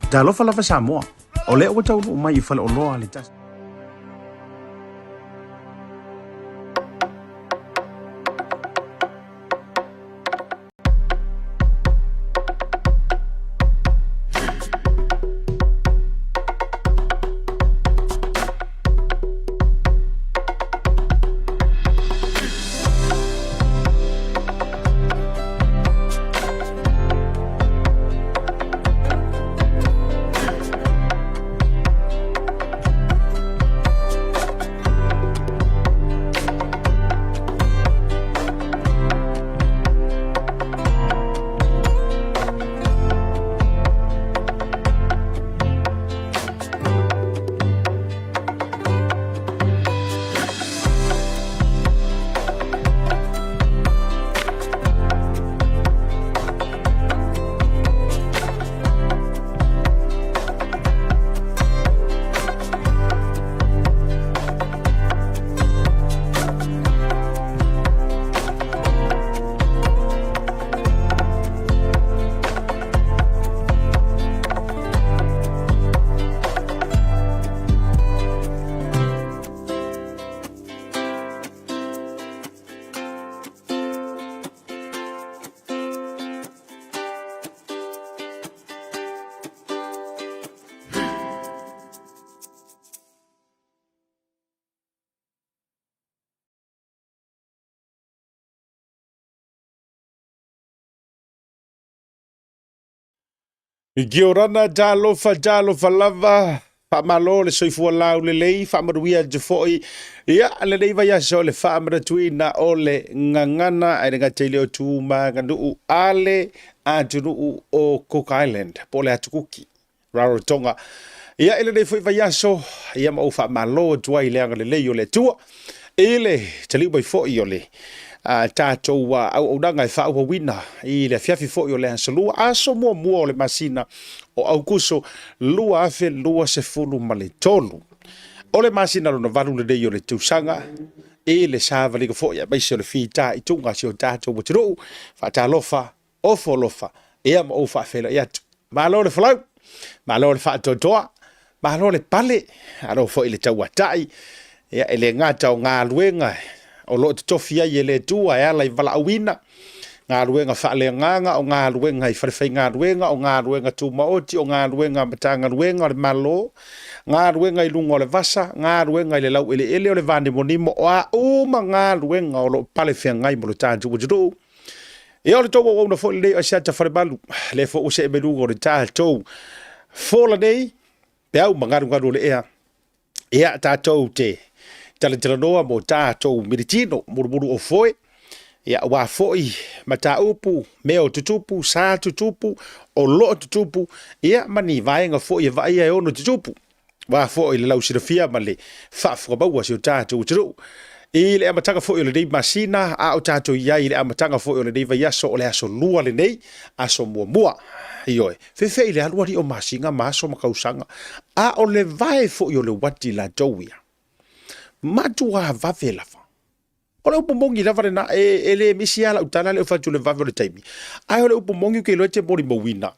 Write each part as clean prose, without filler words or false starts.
Talofa lava Samoa, o lea ua taunuu mai i Faleoloa le tasi. Kia orana, talofa, talofa lava, faamalo le soifua laulelei, faamanuia atu foi ia lenei vaiaso le faamanatuina o le gagana ae le gata i lea o tu ma aganuu a le atunuu o Cook Island po o le Atu Kuki, Rarotonga. Ia i lenei foi vaiaso, ia ma ou faamalo atu ai i le agalelei o le Atua i le taliu mai foi o le tatou auaunaga e faaauauina i le afiafi foi o le aso Lua, aso muamua o le masina o Aukuso 2023. O le masina lona valu lenei o le tausaga i le savaliga foi aemaise o le fitaituga a si o tatou atunuu. Faatalofa, ofo alofa, ia ma ou faafeiloai atu. Malo le folau, malo le faatoatoa, malo le pale, malo foi le tauatai. Ia, e le gata o galuega o lo o totofi ai e le Atua e ala i valaauina, galuega faaleagaga, o galuega i falefaigaluega, o galuega tumaoti, o galuega a Matagaluega o le Malo, galuega i luga o le vasa, galuega i le laueleele o le vanimonimo, o a uma galuega o lo o pale feagai ma lo tatou atunuu. Ia o le tou auauna foi lenei o Asiata Falemalu, lea foi ua see mai luga o le tatou fola nei, peau ma galugalu o le ea. Ia, tatou te talatalanoa mo tatou militino mulumulu o foe, ia, aua foi mataupu, mea o tutupu, sa tutupu, o loo tutupu, ia, ma ni vaega foi e vaaia e ono tutupu. Aua foi le lausilafia ma le faafofoga maua a si o tatou atunuu. I le amataga foi o lenei masina, a o tatou i ai i le amataga foi o lenei vaiaso, o le aso Lua lenei, aso muamua. Ioe, fefe i le alu alii o masina ma aso ma tausaga, a o le vae foi o le uati latou ia, matua vave lava. O le upu moni lava lena, e le misi lava lau tala lea ou fai atu i le vave o le taimi, ae o le upu moni ou te iloa e te molimauina.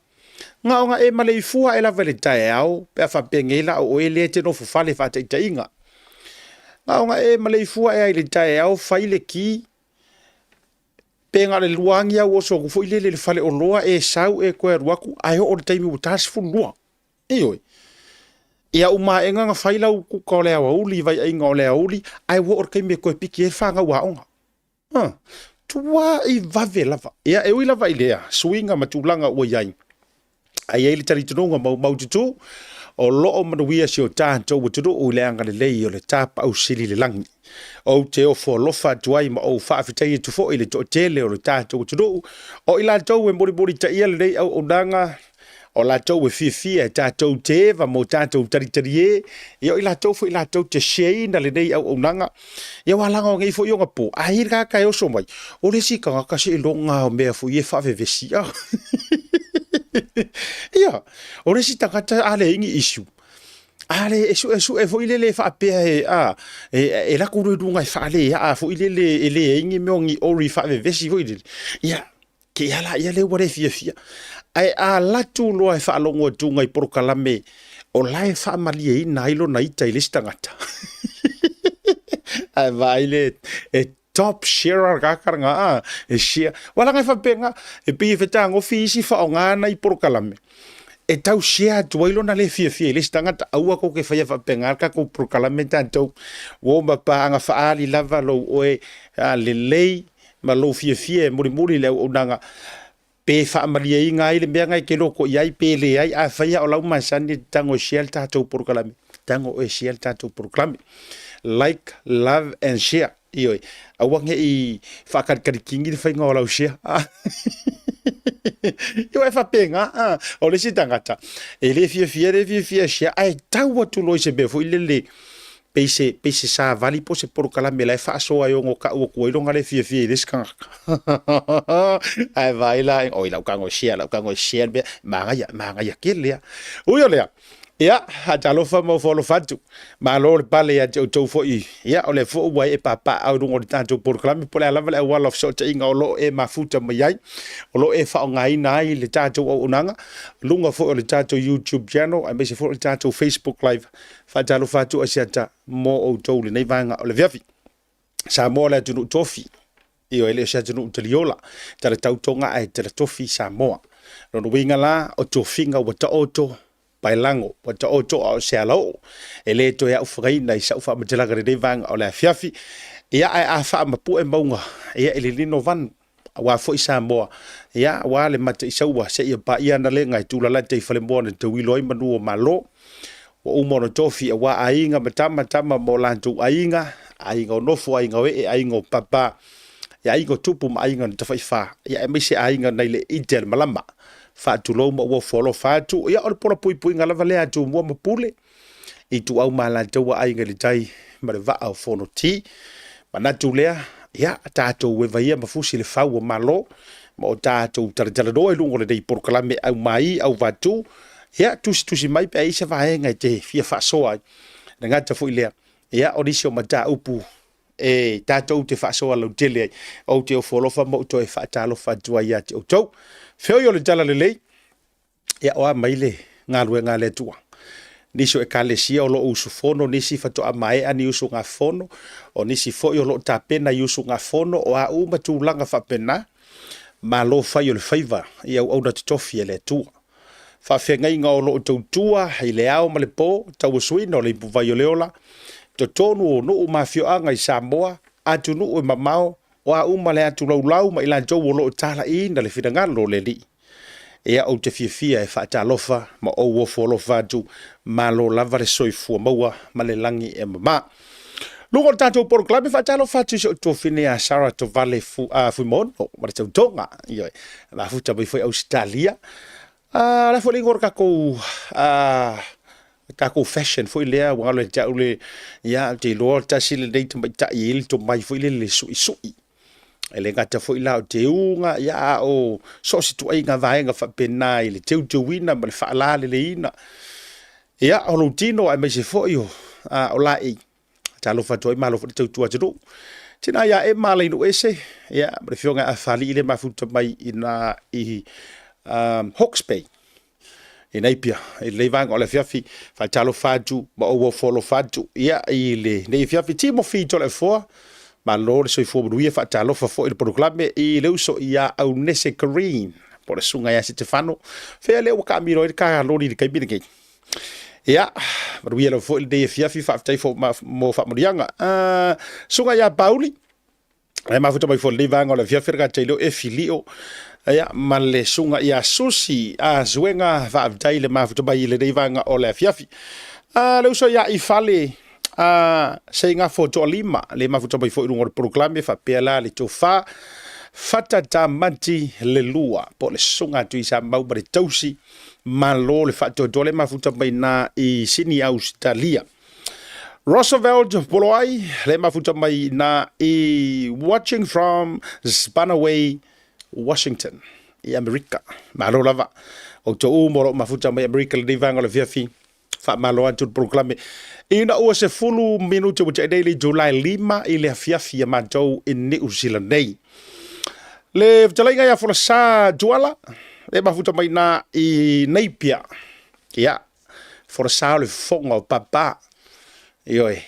Na ona e maleifua ae lava i le taeao, pe a faapea nei la o oe lea e te nofo fale faataitaiga. Na ona e maleifua ae lava i le taeao, fai le ti, pe na o le lua agi lava ua oso atu foi lele i le faleoloa, e sau e toe alu atu, ae oo i le taimi ua ta le 12. Ioe. Ia uma aena na fai lau kuka o le aoauli, vaiaiga o le aoauli, ae ua oo i le taimi e toe piki ai le fanau aoga. Huh. Tuai vave lava. Ia, e ui lava i lea suiga ma tulaga ua i ai, ae i ai le talitonuga maumaututu, o lo o manuia si o tatou atunuu i le agalelei o le Tapaau Sili i le lagi. Ou te ofo alofa atu ai ma ou faafetai atu foi i le toatele o le tatou atunuu, o i latou e mulimulitaia lenei auaunaga, o latou e fiafia e tatou te eva mo tatou talitalie, ia o i latou foi latou te share-ina lenei auaunaga. Ia aua leaga o nei foi ona po, a i ai le tagata e oso mai, o le isi tagata seiloga o mea foi ia e faavevesi. Ia, o le isi tagata a leai ni issue, a le e suesue foi lele e faapea e, a, e alu atu loa i luga e faaleaa foi lele e leai ni mea o ni ori faavevesi foi lele. Ia. Te i ala ia lea ua le fiafia. Ae a alu atu loa e faalogo atuga i polokalame o la e faamalieina ai lona ita i le isi tagata. Ae vaai le e top sharer ka ka a e share. Wala ngai faapena e pei e fetagofi isi faaaoga nai polokalame e tau share atu ai lona le fiafia i le isi tagata. Aua kou te faia faapena le tatou polokalame tatou. Ua oma paaga faaali lava lou oe lelei ma lou fiafia e mulimuli i le auaunaga, pe faamalieina ai le mea na e te loto i ai pe leai. Afai lava o lau masani e te tago e share le tatou polokalame, tago oe e share le tatou polokalame. Like, love and share. Ioe, aua ne i faakalikali le faiga o lau share. Ioe, e faapena, o le isi tagata, e le fiafia, le fiafia e share, ae tau atu loa i se mea foi lele, pei se, pei se savali po o se polokalame la e faasoa e ono tau atu ai lona le fiafia i le isi tagata. Ae vaai la, oi lau tago e share, lau tago e share le mea, manaia, manaia tele lava. Ui o lea, ia, talofa ma ofo alofa atu. Malo le pale ia te outou foi. Ia, o lea foi ua ee papaaao i luga o le tatou polokalame, po o le a lava le auala o fesootaiga o lo o e mafuta mai ai, o lo o e faaaogaina ai le tatou auaunaga, luga foi o le tatou YouTube channel, aemaise foi o le tatou Facebook Live. Faatalofa atu Asiata mo outou i lenei vaega o le afiafi. Samoa le atunuu tofi. Ioe, e le o se atunuu taliola. Tala tautoga ae tala tofi Samoa. Lona uiga la, o tofiga ua taoto, paelago ua taoto a o se alaoo. E le toe aufagaina i sau faamatalaga i lenei vaega o le afiafi. Ia, ae a faamapue mauga, ia e lilino vanu. Aua foi Samoa, ia, aua le Mataisaua seia paia ana lega e tulalata i Falemoa na tauilo ai manu o Malo. Ua uma ona tofi aua aiga ma tama, tama ma o latou aiga, aiga o nofo, aiga o ee, aiga o papa, ia aiga o tupu ma aiga na tafaifa, ia aemaise aiga nai le ite a le malama. Faatulou ma ou ofo alofa atu, ia o le pola puipuiga lava lea a Tumua ma Pule, Ituau ma Alataua, Aiga i le Tai ma le Vaa o Fonoti. Manatu lea, ia, tatou eva ia ma fusi le fau o Malo, ma o tatou talatalanoa i luga o lenei polokalame aumai auvatu, ia, tusitusi mai pe a i ai se vaega e te fia faasoa ai. Le gata foi lea, ia, o nisi o mataupu e tatou te faasoa lautele ai. Ou te ofo alofa ma ou toe faatalofa atu ai ia te outou. Feoi o le talalelei, Ia, o a mai le galuega a le Atua? Nisi o ekalesia o lo o usufono, nisi faatoa maea ni usugafono, o nisi foi o lo o tapena i usugafono, o a uma tulaga faapena, malo fai o le faiva i auauna totofi a le Atua. Faafeagaiga o lo o tautua i le ao ma le po, tauasuina o le ipuvai o le ola, totonu o nuu ma afioaga i Samoa, atunuu e mamao, o a uma le atu laulau ma i latou o lo o talaiina le finagalo o le Alii. Ia, ou te fiafia e faatalofa ma ou ofo alofa atu, malo lava le soifua maua ma le lagi e mama. Luga o le tatou polokalame, faatalofa atu i si ou tuafine ia Sarah Tovale Fu, Fuimaono ma le tautoga. Ioe, mafuta mai foi Ausetalia. O le a foi le igoa o le tatou tatou fashion foi lea ua galo ia te au le, ia, ou te iloa tasi lenei tamaitai e i ai le tomai foi lele suisui. E le gata foi la o teuga, ia, a o so o se ituaiga vaega faapena i le teuteuina ma le faalaleleina, ia, o lou tino aemaise foi o, a, o laei. Talofa atu ai, malo foi le tautua atunuu. Tina ia Emma Alainuuese, ia, ma le afioga ia Afalii le mafuta mai i na i Hawke's Bay, i Naipia, i lenei vaega o le afiafi, faatalofa atu ma ou ofo alofa atu, ia, i lenei afiafi. Timothy Toleafoa, malo le soifua manuia, faatalofa foi i le polokalame i le uso ia Aunese Green, po o le susuga ia Setefano. Fea lea ua taamilo ai le kaloli i le taimi lenei? Ia, manuia lava foi lenei afiafi, faafetai foi mo faamanuiaga. Susuga ia Pauli, e mafuta mai foi lenei vaega o le afiafi, le gata i leo e filio, ia, ma le susuga ia Susi a Zuega, faafetai le mafuta mai i lenei vaega o le afiafi. Le uso ia Ifale, Seigafo Toalima, le mafuta mai foi i luga o le polokalame, faapea la le tofa, Fata Tamati le lua, po o le susuga a Tuisamau ma le tausi, malo le faatoatoa le mafuta mai na i Sini Ausetalia. Roosevelt Poloai, le mafuta mai na i Watching from Spanaway, Washington, i Amerika. Malo lava. O outou uma o lo o mafuta mai Amerika lenei vaega o le afiafi, faamalo atu le polokalame. Ina ua 10 minute ua tea nei le itula e 5 i le afiafi a matou i Niu Sila nei. Le fetalaiga ia Folasa Tuala, le mafuta mai na i Napier. Ia, Folasa o le fofoga o Papa. Ioe,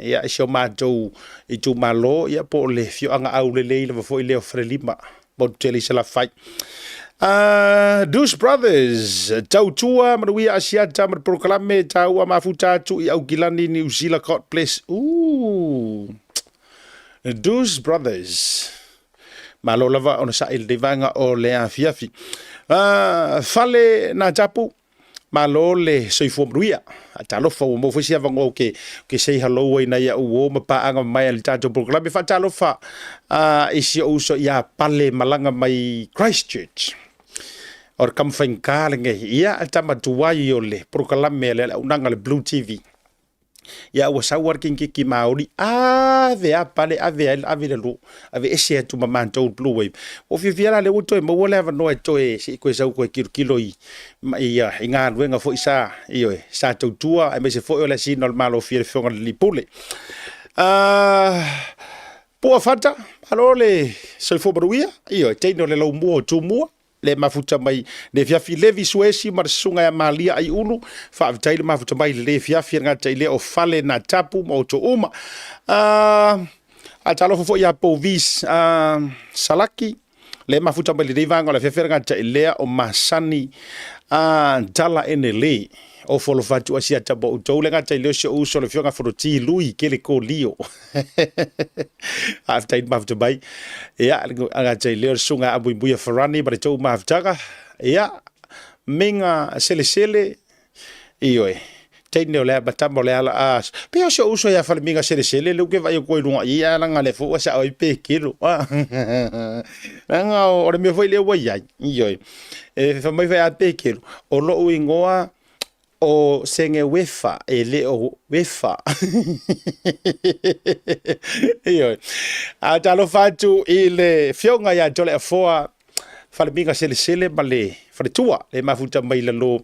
ia, i si o matou itumalo, ia, po o le afioaga aulelei lava foi lea o Falelima, motu tele i Salafai. Deuce Brothers, tautua manuia Asiata ma le polokalame taua mafuta atu i Aukilani, Niu Sila, God bless. Ooh. Deuce Brothers. Malo lava ona sa'i i lenei vaega o le afiafi. Fale na tapu, malo le soifua manuia. Faatalofa ua maua foi se avanoa ou te, ke say hello ai nai au uo ma paaga mai a le tatou polokalame. Faatalofa i si ou uso ia Pale malaga mai Christchurch. O le tama faigata lenei. Ia, le tama tuai o le polokalame a le auaunaga le Blue TV. Ia ua sau lava le kinikiki maoli, ave a pale, ave a, ave i lalo, ave ese atu ma matou Blue Wave. Ua fiafia la lea ua toe maua le avanoa e toe, se i toe sau toe tilotilo i, i, i galuega foi sa, ioe, sa tautua, aemaise foi o le asiina o le Malofie le Afioga i le Alii Pule. Pua Fata, malo le soifua manuia, ioe, teine o le laumua o Tumua, le mafuta mai le afiafi Levi Suesi ma le susuga ia Malia Aiulu, faafetai le mafuta mai le afiafi le gata i lea o Fale na tapu ma outou uma. A talofa foi ia Povis Salaki, le mafuta mai lenei vaega o le afiafi le gata i lea o Masani Tala Enele. O folofa atu asiata mo outou le gata i lea o si ou uso le afioga Fonoti Lui Kele Kolio. Faafetai le mafuta mai. Ia, gata i lea o le susuga Amuimuia Farani ma le tou mafutaga. Ia, minga selesele, ioe, teine o le matama o le ala, a, pei o si ou uso ia Falemiga Selesele, lea ou te vaai atu ai i luga i i, ae leaga lea foi ua sao ai Pekelo. Leaga o le mea foi lea ua i ai, ioe, e fai mai foi a Pekelo, o lou igoa O Sengewefa e le o Wefa. Ioe. A talofa atu i le afioga ia Toleafoa Falemiga Selesele ma le faletua le mafuta mai lalo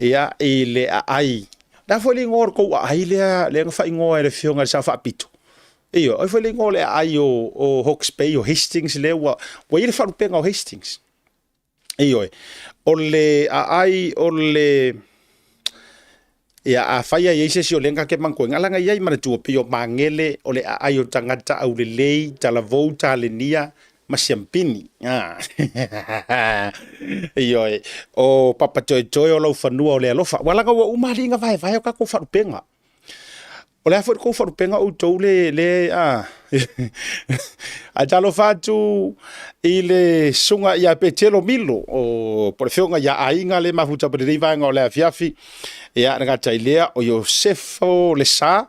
ia i le aai. Le a foi le igoa o le tou aai lea lea na faaigoa e le afioga i le Sao Faapito. Ioe, o ai foi le igoa o le aai o Hawke's Bay o Hastings lea ua ua i ai le faalupega o Hastings. Ioe, o le aai o le Ia, afai e i ai se isi o lea na te manatua, leaga e i ai manatua pei o Magele, o le aai o tagata aulelei, talavou, talenia ma siampini. Ah. Ioe, o Papatoetoe o laufanua o le alofa. Ua leaga ua uma alii na vaevae o tatou faalupega. O le a foi le tou faalupega outou le, le, a. Ae talofa atu i le susuga ia Petelo Milo, o, po o le afioga ia Aiga le mafuta ma lenei vaega o le afiafi. Ia, le gata i lea, o Iosefo Lesa,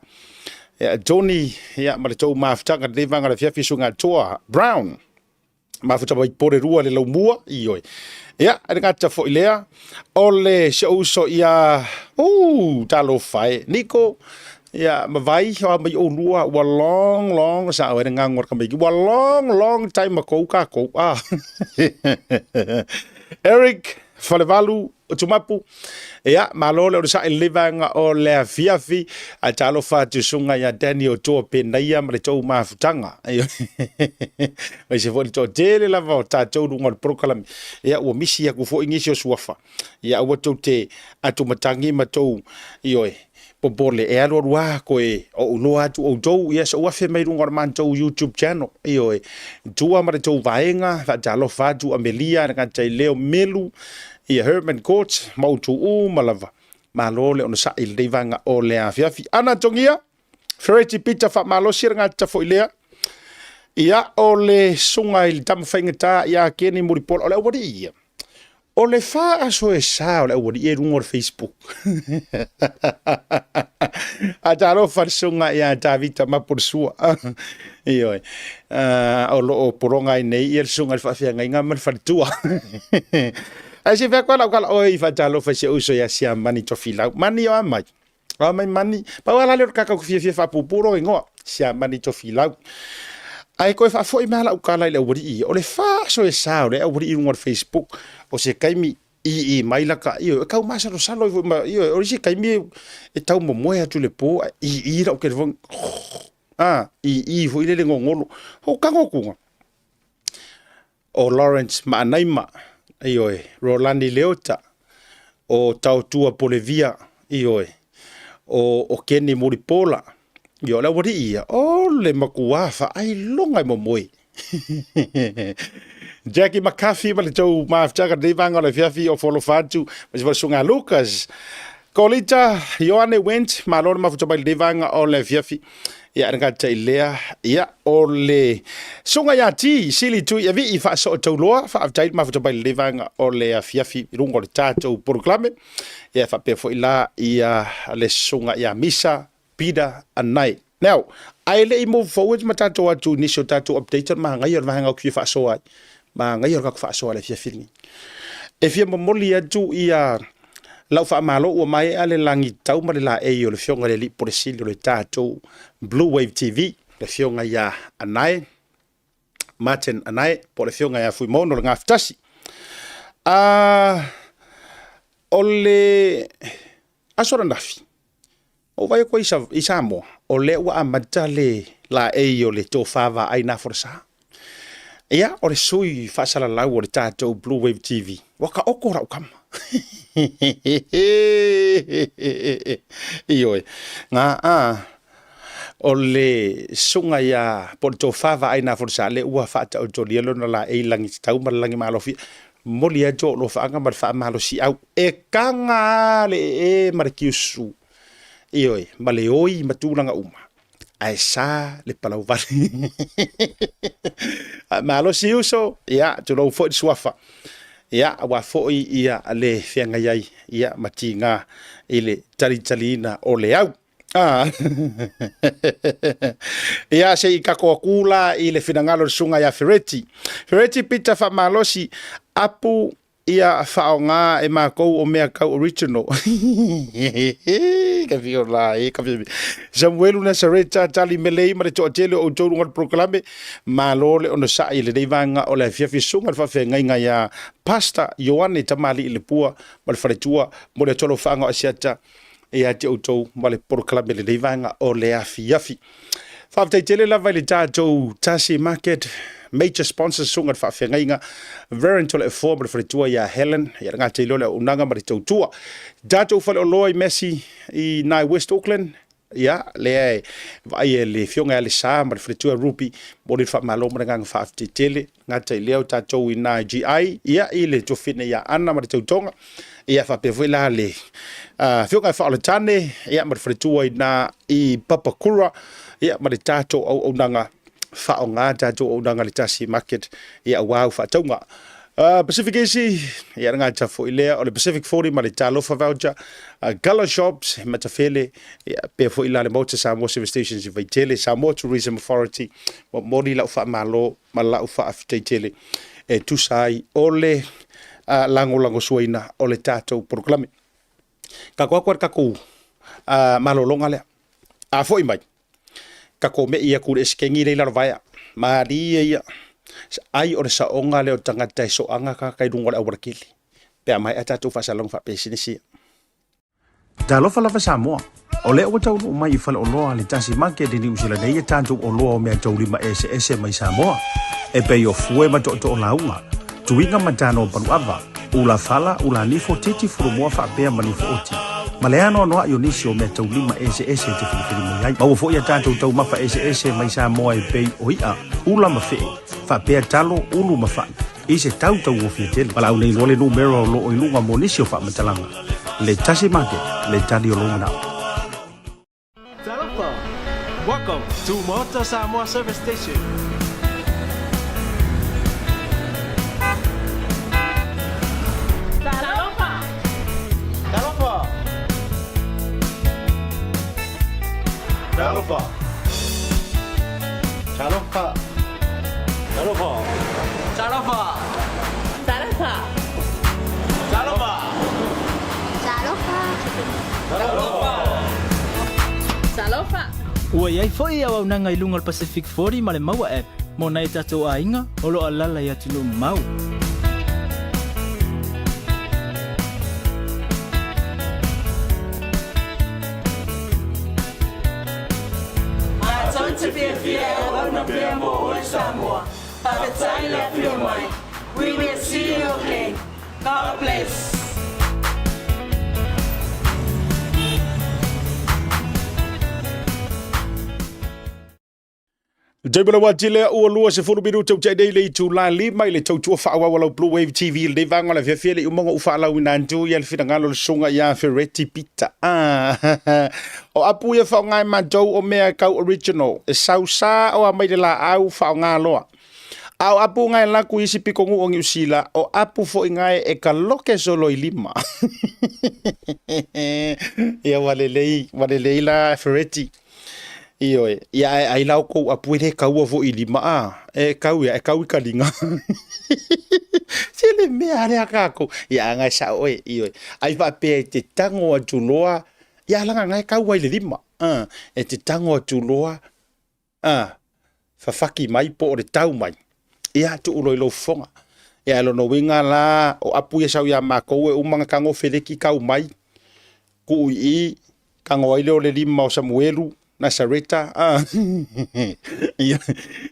ia, Tony, ia, ma le tou mafutaga i lenei vaega o le afiafi, susuga Toa Brown. Mafuta mai Polerua le laumua, ioe. Ia, e le gata foi lea, o le si ou uso ia, talofa e, Niko, ia, ma Vai, o a mai oulua, ua long, long, sa oe le gago a le tamaiti, ua long, long time ago kākou, ah. Eric Falevalu, o Tumapu, ia, malo le onosai i lenei vaega o le afiafi, ae talofa atu susuga ia Danny o Toa Penaia ma le tou mafutaga. Aemaise foi le toatele lava o tatou luga o le polokalame. Ia, ua misi atu foi nisi o suafa. Ia, aua tou te atumatagi ma tou, ioe, popole, e alu alu lava toe ou iloa atu outou, ia se ou afe mai luga o le matou YouTube channel, ioe, tua ma le tou vaega, faatalofa atu Amelia, le gata i lea o Melu, ia Herman Court, ma outou uma lava, malo le onosai i lenei vaega o le afiafi. Ana Togia, Fereti Pita faamalosi le gata foi lea, ia o le susuga i le tama faigata ia Keni Mulipola, o le aualii ia. O le fa aso e sa o le aualii e luga o le Facebook. A talofa le susuga ia Tavita Mapolasua. Ioe. O lo o pologa ai nei ia le susuga i le faafeagaiga ma le faletua. Ae se fea koe lau kala oe i faatalofa i si ou uso ia Siamani Tofilau. Mani o a mai. O a mai Mani. Pau lava la lea o le kakau fiafia faapuupuu lona igoa. Siamani Tofilau. Ae toe faafoi mai lava lau tala i le aualii ia. O le fa aso e sa o le aualii i luga o le Facebook. O se taimi ii mai laka, ioe, e tau masalosalo ai foi ma, ioe, o isi taimi e tau momoe atu i le po, ae ii lau telefoni, a, ii foi lele gogolo. O tago atuga. O Lawrence Maanaima, ioe, Rolani Leota, o Taotua Polevia, ioe, o Kenny Mulipola, ioe, o le aualii ia, o le matua faailoga e momoe. Jackie McCarthy ma le tou mafutaga lenei vaega o le afiafi o folofa atu ma se susuga Lucas Kolita Ioane Went, malo le mafuta mai lenei vaega o le afiafi. Ia, e gata i lea, ia, o le susuga ia Ti Sili Tui Avii faasoo tauloa, faafetai le mafuta mai lenei vaega o le afiafi i luga o le tatou polokalame. Ia, faapea foi la ia le susuga ia Misa Peter Anae. Now, ae le i move forward ma tatou atu i nisi o tatou update o le magaia o le vaega ou te fia faasoa ai. Magaia o le tatou faasoa i le afiafi lenei. E fia momoli atu ia lau faamalo ua maea le lagitau ma le laei o le afioga i le Alii Pule Sili o le tatou Blue Wave TV, le afioga ia Anae, Martin Anae, po o le afioga ia Fuimaono le Gafatasi. O le aso ananafi, ou vaai atu ai i Samoa, o lea ua amata le laei o le tofa vaai na folasa. Ia, o le sui faasalalau o le tatou Blue Wave TV, ua taoto lau tama. Ioe, na a, o le susuga ia, po o le tofa vaai na folasa, lea ua faataotolia lona laei lagi tatau ma le lagi malofia. Momoli atu ou alofaaga ma le faamalosiau. E taga lava le ee ma le tiusu, ioe, ma le oi ma tulaga uma, ae sa le palauvale. Malosi uso, ia, tulou foi le suafa. Ia, aua foi ia le feagai ai ia ma tiga i le talitaliina o le au. Ia, se i tatou atu la i le finagalo o le susuga ia Fereti. Fereti Pita Faamalosi, apu ia faaaoga e matou o mea tau original. Ka fio la e, ka fio. Samuelu Nasareta, tali melei ma le toatele o outou luga o le polokalame, malo le onosai i lenei vaega o le afiafi. Susuga le faafeagaiga ia Pastor Ioane Tamalii Lepua ma le faletua, mo le atu alofaaga o Asiata ia te outou ma le polokalame i lenei vaega o le afiafi. Faafetai tele lava i le tatou Tasi Market, major sponsors, susuga le faafeagaiga Veron Toleafoa ma le faletua ia Helen, ia le gata i lea o le auaunaga ma le tautua. Tatou faleoloa i Massey i nai West Auckland, ia lea e vaai e le afioga ia Alesa ma le faletua Ruby, mo le faamalo ma le agaga faafetai tele. Gata i lea o tatou i nai GI, ia i le tuafine ia Ana ma le tautoga, ia faapea foi la le afioga e Faaoletane, ia ma le faletua i na i Papakura, ia ma le tatou auaunaga faaaoga tatou auaunaga le Tasi Market, ia aua au faatauga. Pacific Easy, ia le gata foi lea o le Pacific 40 ma le Talofa Voucher, Gala Shops, Matafele, ia pea foi la le Maota Samoa Service Stations i Vaitele, Samoa Tourism Authority, momoli lau faamalo ma lau faafetai tele e tusa ai o le lagolagosuaina o le tatou polokalame. Tatou atu ai le tatou malologa lea. A foi mai, tatou me'i atu i le eseteni lea i Lalovaea. Malie ia, ai o le saoga lea o tagata e soaga tagata i luga o le aualatele pe a maea tatou faasalalauga faapisinisi ia. Talofa lava Samoa. O lea ua taunuu mai i faleoloa a le Tasi Market i Niu Sila nei a tatou oloa o meataulima eseese mai Samoa, e pei o fue ma tootoo lauga, tuiga ma tano paluava, ula fala, ula nifo, titi fulumoa faapea ma nifo oti, ma le anoanoai o nisi o meataulima eseese e te filifili mai ai. Maua foi a tatou taumafa eseese mai Samoa e pei o i'a, ula ma fe'e, faapea talo, ulu ma fa'i, i se tau tauofie tele. Valaau nei loa le numera o loo i luga mo nisi o faamatalaga. Le Tasi Market, le tali o lou manao. Talofa! Welcome to Maota Samoa Service Station. Talofa! Talofa! Talofa! Talofa! Talofa! Talofa! Talofa! Talofa! Talofa! Talofa! Talofa! Ua i ai foi auaunaga i luga o le Pacific 40 ma le Maua App mo nai o tatou aiga o lo o alaala i atunuu mamao. Matou te fiafia e auauna pea mo oe Samoa. Faafetai le afio mai. We will see you again. God bless. Taimi le wati lea ua 20 minute ua tea nei le itula 5 i le tautua faaauau a lau Blue Wave TV i lenei vaega o le afiafi e le i uma ona ou faalauina atu ia le finagalo o le susuga ia Fereti Pita. Ah, o apu ia faaaoga e matou o mea e kau original, e sau sa o a mai le laau faaaoga loa. A o apu nga e laku i isi pitonuu o Niu Sila, o apu foi nga e ka loke solo i lima. Ia ua lelei, ua lelei la Fereti. Ioe, ia ae ai la outou apu e le kaua foi i lima a, e kau ia, e kau i kaliga. Se le mea lea kākou. Ia a nga e sao oe, ioe. Ai faapea e te tango atu loa, ia laga nga e kau ai le lima. A, e te tango atu loa, a, fafaki mai po o le tau mai. Ia, tuu loa i lou fofoga. Ia, lona uiga la, o apu ia sau ia makou e uma ona tago feleki kau mai, tuu i i, tago ai lea o le lima o Samuelu, Nasareta, a, ia,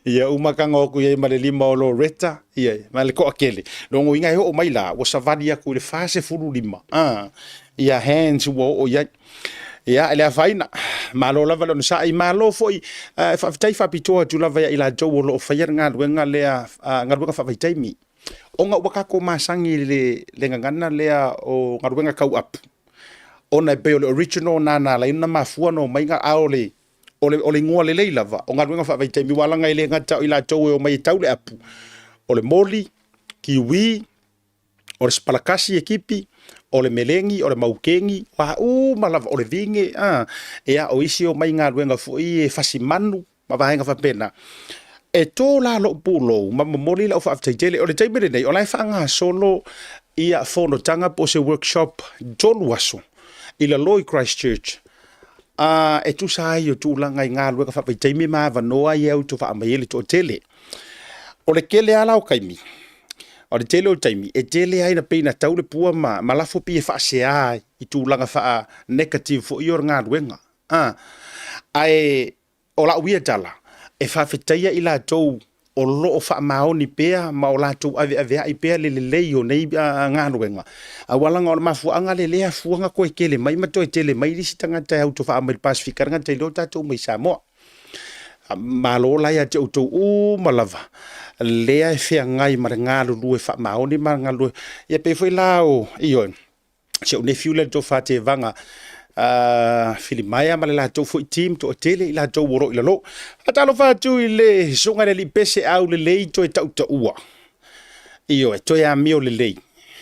ia uma tago atu i ai ma le lima o Loreta, ia, ma le toatele. Lona uiga e oo mai la, ua savali atu i le 45, a, ia hands ua oo i ai. Ia, e le afaina, malo lava le onosai, malo foi, e faafetai faapitoa atu lava ia i latou o lo o faia le galuega lea, galuega faavaitaimi. Ona ua tatou masani i le gagana lea o galuega tau apu, ona e pei o le original lena na ala ai ona mafua ona omai, a o le o le igoa lelei lava o galuega faavaitaimi, aua leaga e le gata o i latou e omai e tau le apu, o le moli, kiwi, o le sipalakasi e kipi, o le melegi, o le maukeni, o a uma lava, o le vine, a, ia, o isi e omai i galuega foi e fasi manu ma vaega faapena. E to la lou pulou ma momoli lau faafetai tele. O le taimi lenei, o la e faagasolo ia fonotaga po o se workshop 3 aso i lalo i Christchurch, a, e tusa ai o tulaga i galuega faavaitaimi ma avanoa ia e autovaa mai ai le toatele. O le tele lava la o taimi, o le tele o taimi, e tele ai na pei na tau le pua ma, ma lafo pei e faasea ai i tulaga faa negative foi ia o le galuega. A, ae o lau ia tala, e faafetaia i latou o lo o faamaoni pea ma o latou aveaveai pea le lelei o nei galuega, aua leaga o le mafuaaga lea lea afua ona toe tele mai ma toe tele mai isi tagata e autovaa mai i le Pasefika, le gata i lea o tatou mai Samoa. Malo la ia te outou uma lava lea e feagai ma le galulue faamaoni ma le galulue. Ia pei foi la o, ioe, si ou nephew lea le Tofa Tevaga, Filimaea ma le latou foi team toatele i latou o lo o i lalo. Faatalofa atu i le susuga i le alii pese aulelei toe tautaua. Ioe, toe amio lelei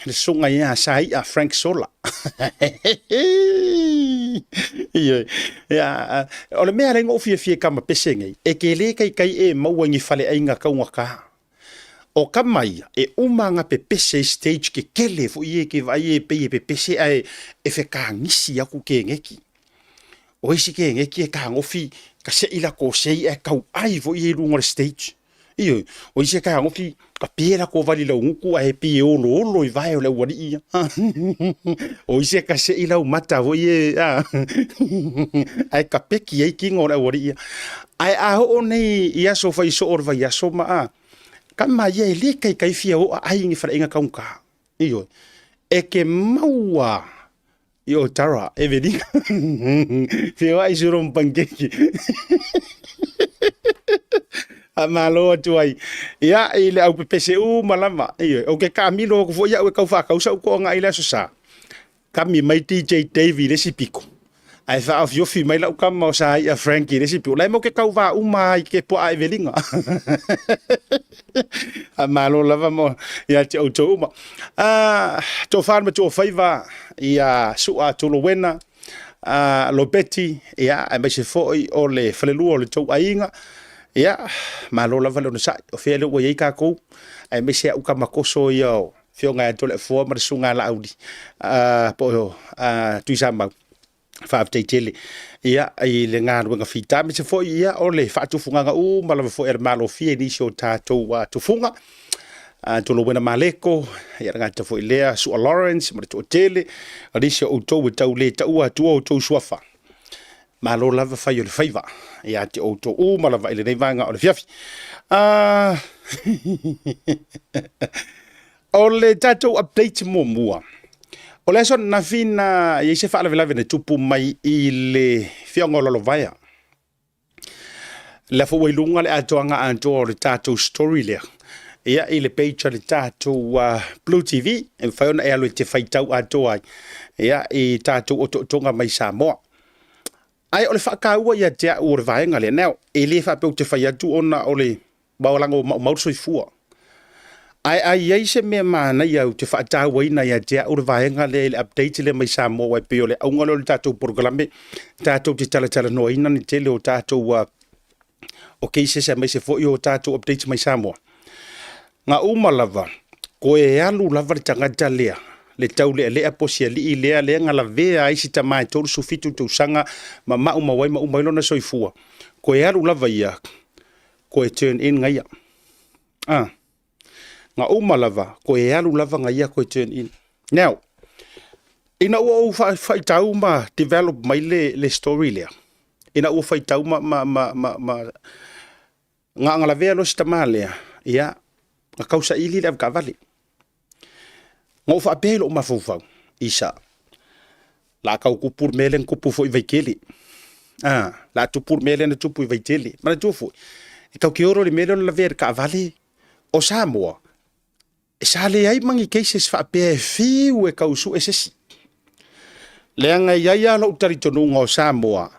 le susuga ia Saia Frank Sola. Ioe, ia, o le mea lea na ou fiafia i kama pese nei, e te le taitai e maua i ni faleaiga taugata. O kama ia, e uma ona pepese i stage tetele foi ia e te vaai e pei e pepese ae e fetagisi atu keneki. O isi keneki e tagofi ka sei latou sei ae tauai foi ia i luga o le stage. Ioe, o isi e tagofi ka pie latou vali laugutu ae pei e oloolo i vae o le aualii ia. O isi e kasei laumata foi e a ae kapeki ai kino o le aualii ia. Ae a oo nei i aso fai soo o le vaiaso ma a, kama ia e le kaikai fia oo ai ni faleaiga taugata. Ioe, e ke maua i o Tara, Evelina. Feoai suro ma pancake. Faamalo atu ai. Ia, i le au pepese uma lava. Ioe, ou te taamilo atu foi au e tau faatau sau toaga i le Aso Sa. Kami mai DJ Davey i le isi piko, ae faaofiofi mai lau tama o Saia Frank i le isi piko. La e matou te tauvā uma lava i ke puaa Evelina. Faamalo lava mo ia te outou uma. Ah, tofa le matuafaiva ia Sua Tolowena, ah, Lopeti, ia, aemaise foi o le falelua o le tou aiga. Ia, malo lava le onosai. O fea lea ua i ai tatou, aemaise au tama toso ia o Afioga ia Toleafoa ma le Susuga a Laauli, ah, po o ah, Tuisamau. Faafetai tele ia i le galuega fita, aemaise foi ia o le faatufugaga uma lava foi a le Malofie i nisi o tatou tufuga. Tolowena Maleko, ia le gata foi lea, Sua Lawrence ma le toatele, o nisi o outou e tau le taua atua outou suafa. Malo lava fai o le faiva ia te outou uma lava i lenei vaega o le afiafi. Ah, o le tatou update muamua. O le aso ananafi na i ai se faalavelave na tupu mai i le afioaga o Lalovaea. La foi ua i luga le atoaga atoa o le tatou story lea. Ia i le page a le tatou Blue TV, e mafai ona e alu e te faitau atoa ai ia i tatou otootoga mai Samoa. Ae o le faataua ia te au o le vaega lea, now, e le faapea ou te fai atu ona o le leaga ua maumau le soifua. Ae a i ai se mea manaia ou te faatauaina ia te au le vaega lea i le update lea mai Samoa, aua e pei o le auga lea o le tatou polokalame, tatou te talatalanoaina le tele o tatou o cases aemaise foi o tatou updates mai Samoa. Na uma lava, toe alu lava le tagata lea, le taulealea po o si alii lea, lea na lavea ai si tama e 37 tausaga ma maumau ai ma uma ai lona soifua. Toe alu lava ia, toe turn in gaia. Ah. Na uma lava, toe alu lava gaia toe turn in. Now, ina ua ou faitau ma develop mai le story lea, ina ua faitau ma na lavea loa si tama lea, ia, na tausaili le avetaavale. Na ou faapea i lou mafaufau, Isa, la tau tupu le mea lea na tupu foi i Vaitele. Ah, la tupu le mea lea na tupu i Vaitele. Manatua foi, e tau te oro i le mea lea o le lavea i le taavale. O Samoa, e sa leai ma ni cases faapea e fiu e tau sue se isi. Leaga e i ai lava lou talitonuga o Samoa,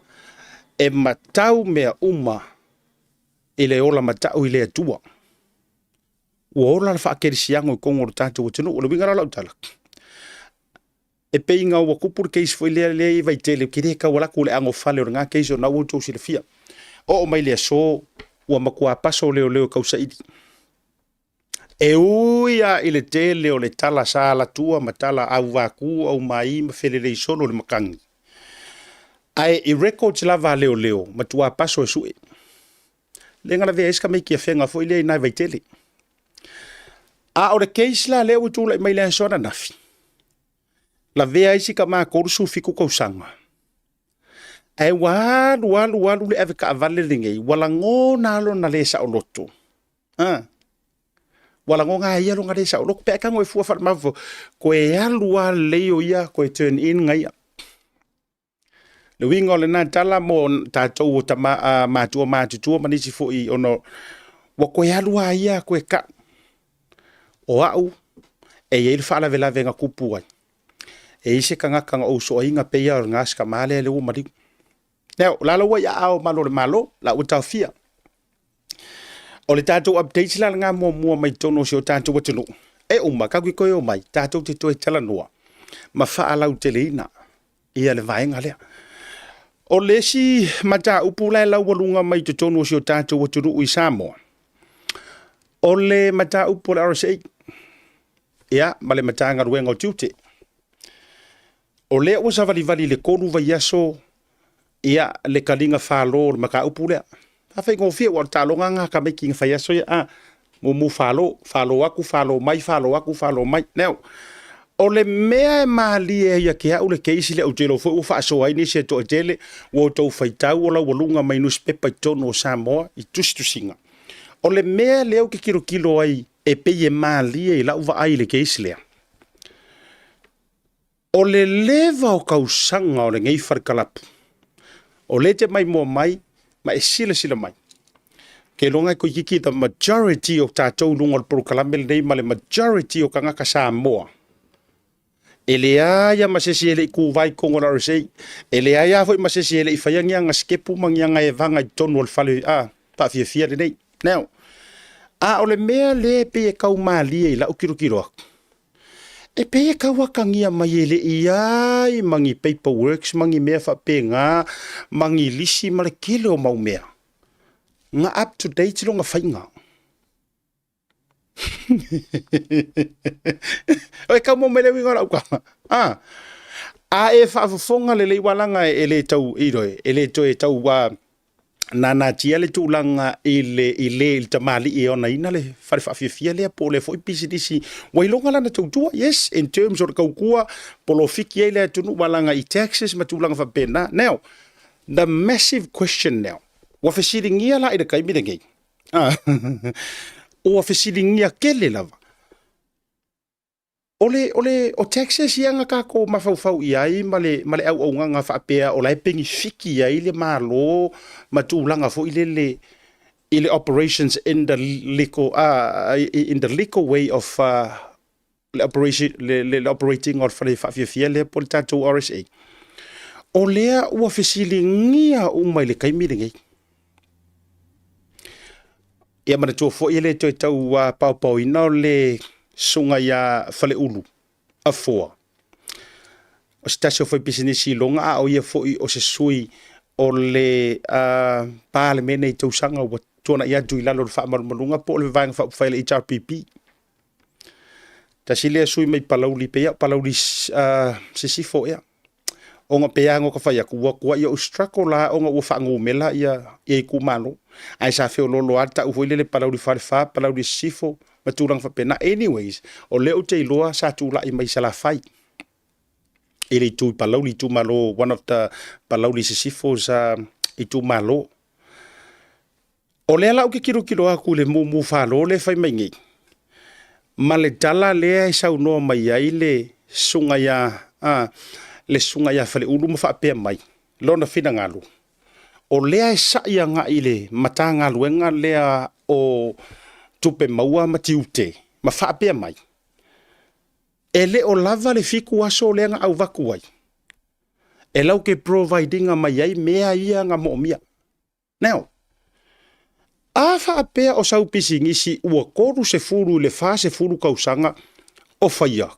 e matau mea uma i le ola matau i le Atua. Ua ola le faakerisiano i totonu o le tatou atunuu. O le uiga la o lau tala, e pei ina ua tupu le case foi lea lea i Vaitele, ou te le tau alu atu i le anofale o lena case ona ua outou silafia. Oo mai le aso, ua matua paso leoleo e tausaili. E ui lava i le tele o le tala sa alatua ma tala auvaku, aumai ma felelei solo le matagi, ae i records lava a leoleo, matua paso e sue. Lea na lavea ai si tamaiti afega foi lea i ina i Vaitele. A o le case la lea ua tulai mai le aso ananafi, lavea ai si tama 37 tausaga, ae ua alu alu alu le avetaavale lenei, ua lagona lona le saoloto. Ah. Ua lagona ai ia lona le saoloto. Pe a e tago e fua faalemafaua, toe alu lava lelei o ia, toe turn in gaia. Le uiga o lena tala mo tatou o tama, matua matutua ma nisi foi ona ua toe alu lava ia toe tau. O au, e i ai le faalavelave na tupu ai. E i ai se tagata na ou soaina pei lava o lena si tama lea lea ua maliu. Now, o la la ua i aao o malu o le Malo, la ua taofia. O le tatou update la lena muamua mai totonu o si o tatou atunuu. E uma, tatou te toe omai, tatou te toe talanoa ma faalauteleina ia le vaega lea. O le isi mataupu la e laualuga mai totonu o si o tatou atunuu i Samoa, o le mataupu o le RSA, ia, ma le Matagaluega o Tiute. O lea ua savalivali i le 3 vaiaso ia le taliga falo o le mataupu lea. Faafaigofie ua o le taaloga lena a tamaiti na fai aso ia, a, mumu falo, falo atu, falo mai, falo atu, falo mai. Now, o le mea e malie ai ia te au le case lea, ou te iloa foi ua faasoa ai nisi e toatele, ua outou faitau o laualuga mai nusipepa i totonu o Samoa i tusitusiga. O le mea lea ou te tilotilo ai e pei e malie i lau vaai i le case lea, O le leva o tausaga o lenei falekalapu, o lea e te maimoa mai ma e silasila mai, keiloga e toeitiiti the majority o tatou i luga o le polokalame lenei ma le majority o tagata Samoa, e leai lava ma se isi e le i kuvai i totonu o le RSA, e leai lava foi ma se isi e le i faia ni ana sikepu ma ni ana evaga i totonu o le fale faafiafia lenei. Now, a o le mea lea e pei e tau malie i lau tilotilo atu, E pei e tau atagia mai e le i ai ma ni paperworks ma ni mea faapena ma ni lisi ma le tele o mau mea na up to date lona faiga. E tau maua mai le uiga o lau tala. Ah. A e faafofoga lelei aua leaga e le tau, e le toe tau nanatia le tulaga i le i le i le tamalii e onaina le fale faafiafia lea po o lea foi pisinisi ua iloga lana tautua. Yes, in terms o le tautua polofiki ai le atunuu aua leaga i taxes ma tulaga faapena. Now, The massive question now, ua fesiligia la i le taimi lenei, ua fesiligia tele lava, o le, o le, o taxes ia na tatou mafaufau i ai ma le, ma le auaunaga faapea o la e penifiki ai le Malo ma tulaga foi lele i le operations in the legal, in the legal way of le operation, le, le, le operating o le fale faafiafia lea po o le tatou RSA. O lea ua fesiligia uma i le taimi lenei. Ia manatua foi e le toe tau paopaoina o le susuga ia Faleulu Afoa. O se tasi o faipisinisi i Loga a o ia foi o se sui o le Palemene i tausaga ua tuanai atu i lalo o le faamalumaluga po o le Vaega Faaupufai a le HRPP. Tasi lea sui mai Palauli, pei lava o Palauli Sisifo ea. Ona pei lava ona fai atu, ua tuai ou struggle la ona ua faanumela ia itumalo. Ae sa feoloolo lava tau foi lele Palauli Falefa, Palauli Sisifo ma tulaga faapena. Anyways, o lea ou te iloa sa tulai mai Salafai i le itu i Palauli itumalo, one of the Palauli Sisifo's itumalo. O lea la ou te tilotilo atu i le mumu falo lea e fai mai nei, ma le tala lea e saunoa mai ai le susuga ia, a, le susuga ia Faleulu ma faapea mai lona finagalo, o lea e sa'i agai i le Matagaluega lea o Tupe Maua ma Tiute, ma faapea mai, e le o lava le 7 aso lea na avatu ai, e lau te provide ina mai ai mea ia na moomia. Now, a faapea o sau pisinisi ua 30 i le 40 tausaga o faia,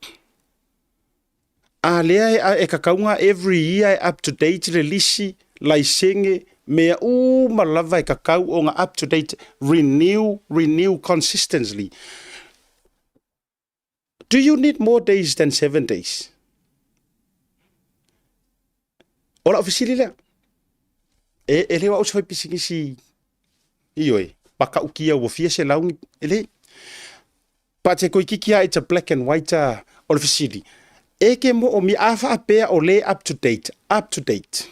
a lea e tatau ona every year e up to date le lisi, laisene, mea uma lava e tatau ona up to date, renew, renew consistently. Do you need more days than 7 days? O lau fesili lea. E le o au se fai pisinisi, ioe, matautia ua fia selau ni, e le. But e toeitiiti lava it's a black and white o le fesili. E te moomia, a faapea o le up to date, up to date.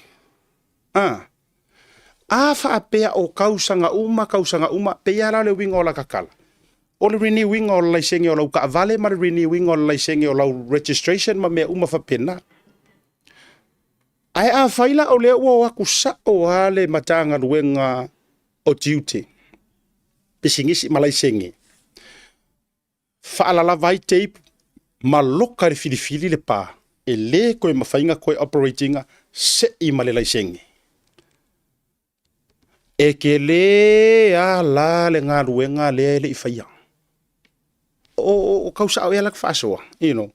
A faapea o tausaga uma, tausaga uma, pei lava la o le uiga o la tatala. O le renew ina o le laisene o lau taavale ma le renew ina o le laisene o lau registration ma mea uma faapena. Ae afai la o lea ua o atu sao lava le Matagaluega o Tiute, pisinisi ma laisene, faalalava ai tape ma loka i le filifili le pa, e le toe mafai ona toe operate ina sei ma le laisene. E tele lava la le galuega lea e le i faia. O tau sao ea la faasoa, you know.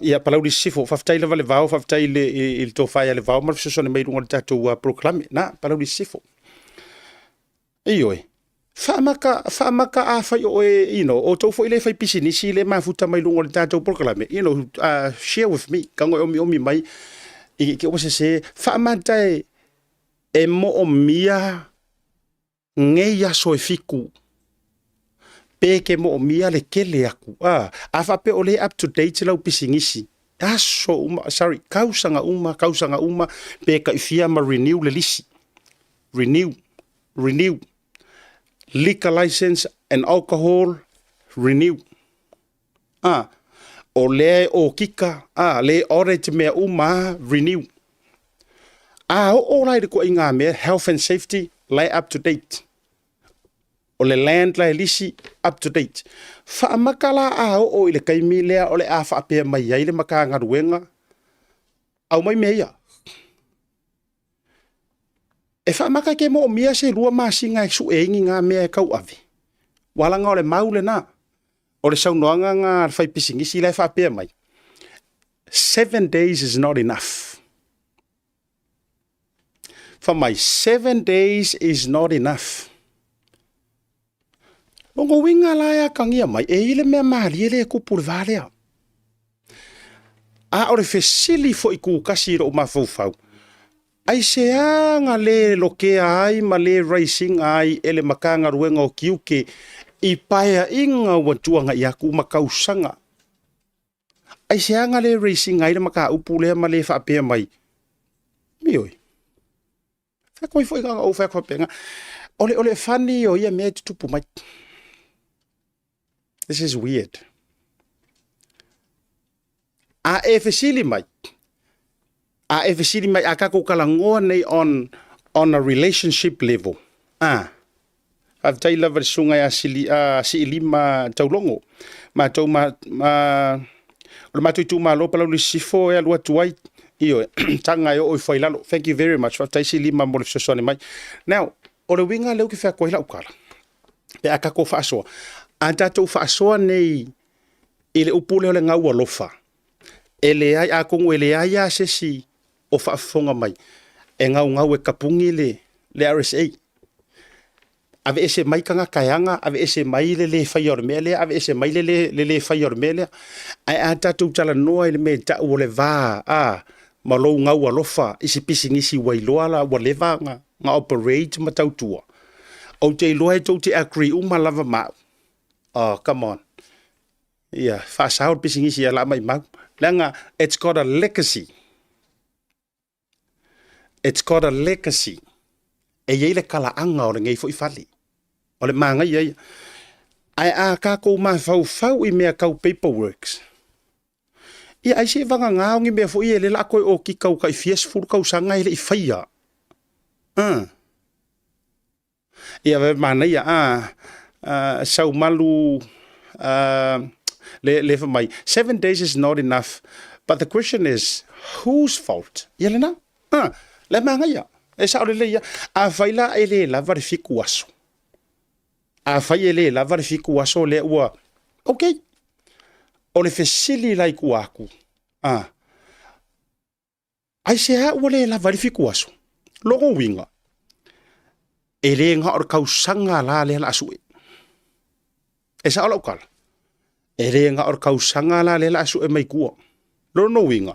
Ia Palauli Sisifo, faafetai lava le Vao, faafetai i le tofa ia le Vao ma le fesoasoani mai i luga o le tatou polokalame. Na, Palauli Sisifo. Ioe, faamaka, faamaka afai o e, you know, o tou foi le fai pisinisi le mafuta mai luga o le tatou polokalame, you know, share with me, tago e omiomi mai, i ke ua sese, faamata e moomia nei aso e 7, pe ke moomia le kele aku. A faapea o le up to date lau pisinisi, aso uma, sorry, tausaga uma, tausaga uma, pe taifia ma renew le lisi. Renew, renew. Liquor license and alcohol, renew. O lea e o kika, le audit mea uma, renew. A o la i le tuaiga mea, health and safety, la e up to date. O le land la e lisi, up to date. Faamaka la a oo i le taimi lea o le a faapea mai ai le Matagaluega, au mai mea ia. E faamaka ke moomia se 2 masina e sue ai ni ngā mea e tauave. Ua laga o le mau lena. O le saunoaga nga le fai pisinisi la e faapea mai. 7 days is not enough. Fa mai, 7 days is not enough. Longo uiga la e atagia mai, e i le mea malie le e tupu le va lea. A o le fesili foi kukasi i lou mafaufau, ai se aga le lokea ai ma le raising ai e le Matagaluega o Tiute i paeaiga ua tuanai atu ma tausaga. Ai se aga le raising ai le mataupu lea ma le faapea mai. Ioe. Fai atu ai foi na ona ou fai atu faapena. O le, o le funny o ia mea e tutupu mai. This is weird. A e fesili mai, a e fesili mai, a tatou talanoa nei on, on a relationship level, a, faafetai lava i le susuga ia Sili, a, Siilima Taulogo, matou ma, ma, o le matou itumalo Palauli Sisifo e alu atu ai, ioe, taga e oo ifo ai i lalo. Thank you very much. Faafetai Siilima mo le fesoasoani mai. Now, o le uiga lea ou te fai atu ai lau tala, pe a tatou faasoa, a tatou faasoa nei i le upu lea o le gaualofa, e leai, atonu e leai lava se isi o faafofoga mai e gaugau e tapuni le, le RSA. Aveese mai tagata e aga, aveese mai le lē faia o le mea lea, aveese mai le lē, le lē faia o le mea lea. Ae a tatou talanoa i le mea e tau o le va, a, ma lou gaualofa i se pisinisi ua iloa la ua leva ona, ona operate ma tautua, ou te iloa e tou te agree uma lava ma au. Oh, come on. Ia, faasao le pisinisi ia la maimau. Leaga, it's got a legacy. It's got a legacy. E i ai le talaaga o lenei foi fale. O le manaia ia. Ae a tatou mafaufau i mea tau paperworks, ia ai se vagana o ni mea foi ia lea o le a toe okika ua tai fia sefulu tausaga e le i faia. Ia vae manaia a Saumalu le le fai mai 7 days is not enough but the question is whose fault? Ia lena a le manaia e sao lelei ia. Afai la e le lava le 7 aso, afai e le lava le 7 aso lea ua okay. O le fesili la i tua atu a Aisea ua le lava ai le 7 aso? Lona uiga, e le na o le tausaga la lea o le a sue. E sao lau tala? E le na o le tausaga la lea o le a sue mai tua. Lona uiga,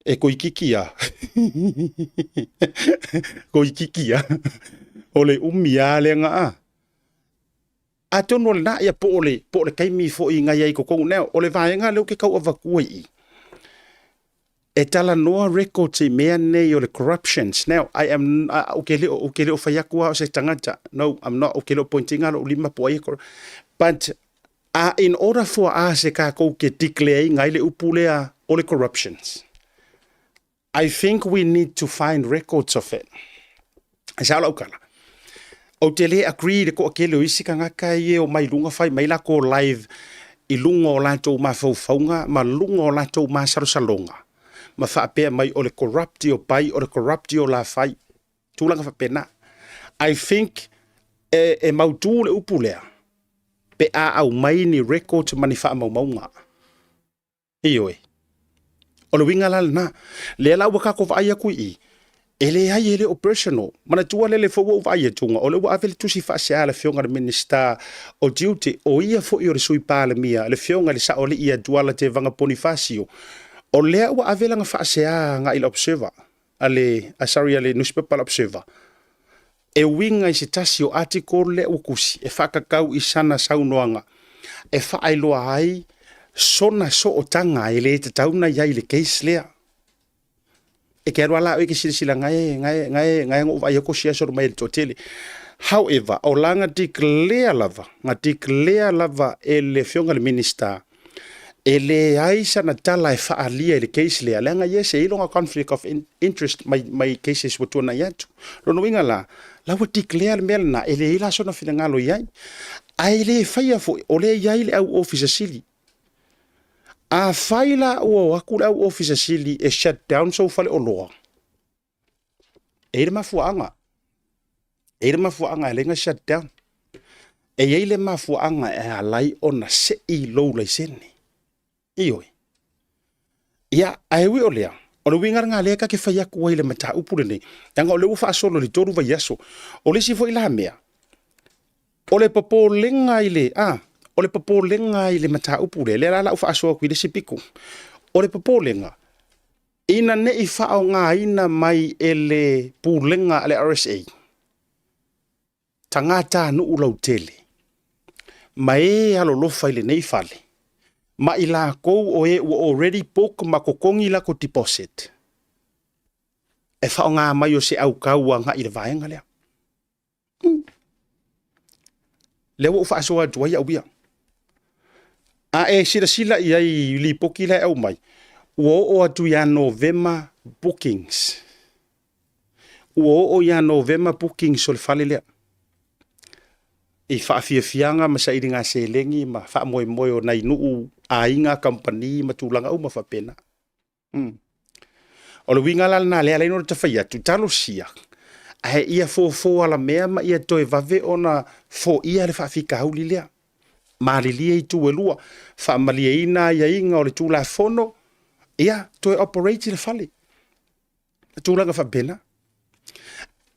e toeitiiti lava, toeitiiti lava, o le umi lava lea na a. Atonu o lena, ia po o le, po o le taimi foi na i ai i totonu. Now, o le vaega lea ou te tau avatua i i, e talanoa records i mea nei o le corruptions. Now, I am, ou te le o, ou te le o fai atu lava o se tagata. No, I'm not, ou te le o point ina lou lima po o ai e But in order for us e tatou te declare ina ai le upu lea o le corruptions, I think we need to find records of it. E sao lau tala. Ou te le agree i le toatele o isi tagata ia e omai i luga fai mai latou live i luga o latou mafaufauga ma luga o latou masalosaloga ma faapea mai o le corrupt o pai o le corrupt o la fai. Tulaga faapena. I think e, e mautu le upu lea pe a aumai ni records ma ni faamaumauga. Ioe. O le uiga la lena. Lea la ua tatou vaai atu i i, e leai e le o personal. Manatua lele foi ua ou vaai atu, o lea ua ave le tusi faasea a le Afioga i le Minisita o Tiute, o ia foi o le Sui Palemia, le Afioga i le Saoalii ia Tuala Tevaga Ponifasio, o lea ua ave lana faasea agai i le Observer, a le, sorry, a le nusipepa a le Observer, e uiga i se tasi o article lea ua tusi e faatatau i sana saunoaga e faailoa ai sona sootaga e le tatau ona i ai i le case lea. E te alu lava la oe e te silasila gae, gae, gae, gae na ou vaai atu o siasolo mai e le toatele. However, o la na declare lava, na declare lava e le Afioga i le Minisita e leai sana tala e faaalia i le case lea, leaga yes, e i ai lona conflict of interest mai, mai cases ua tuanai atu. Lona uiga la, la ua declare le mea lena, e leai la sona finagalo i ai. Ae le faia foi, o lea e i ai le au Ofisa Sili. Afai la ua o atu le au Ofisa Sili e shut down sou faleoloa, e i ai le mafuaaga. E i ai le mafuaaga e ala ai ona shut down. E i ai le mafuaaga e ala ai ona sei lou laisene. Ioe. Ia, ae ui o lea, o le uiga lena lea ta te fai atu ai i le mataupu lenei, leaga o lea ua faasolo i le 3 vaiaso. O le isi foi la mea, o le popolega i le, a, o le popolega i le mataupu lea, lea la o le a ou faasoa atu i le isi pito. O le popolega, ina ne i faaaogaina mai e le Pulega a le RSA tagatanuu lautele ma e alolofa i lenei fale ma i latou o e ua already book ma totogi latou deposit. e faaaoga mai o se aukau agai i le vaega lea. Lea ua ou faasoa atu ai au ia. A e silasila i ai i lipoti la e aumai, ua oo atu ia Novema bookings. Ua oo ia Novema bookings o le fale lea i faafiafiaga ma sailiga seleni ma faamoemoe o nai nuu, aiga, kamupani ma tulaga uma faapena. O le uiga la lena lea e ala ai ona ta fai atu, talosia ae ia fofo alamea ma ia toe vave ona foia le faafitauli lea. Malilie itu e lua, faamalieina aiaiga o le Tulafono, ia toe operate le fale. Tulaga faapena.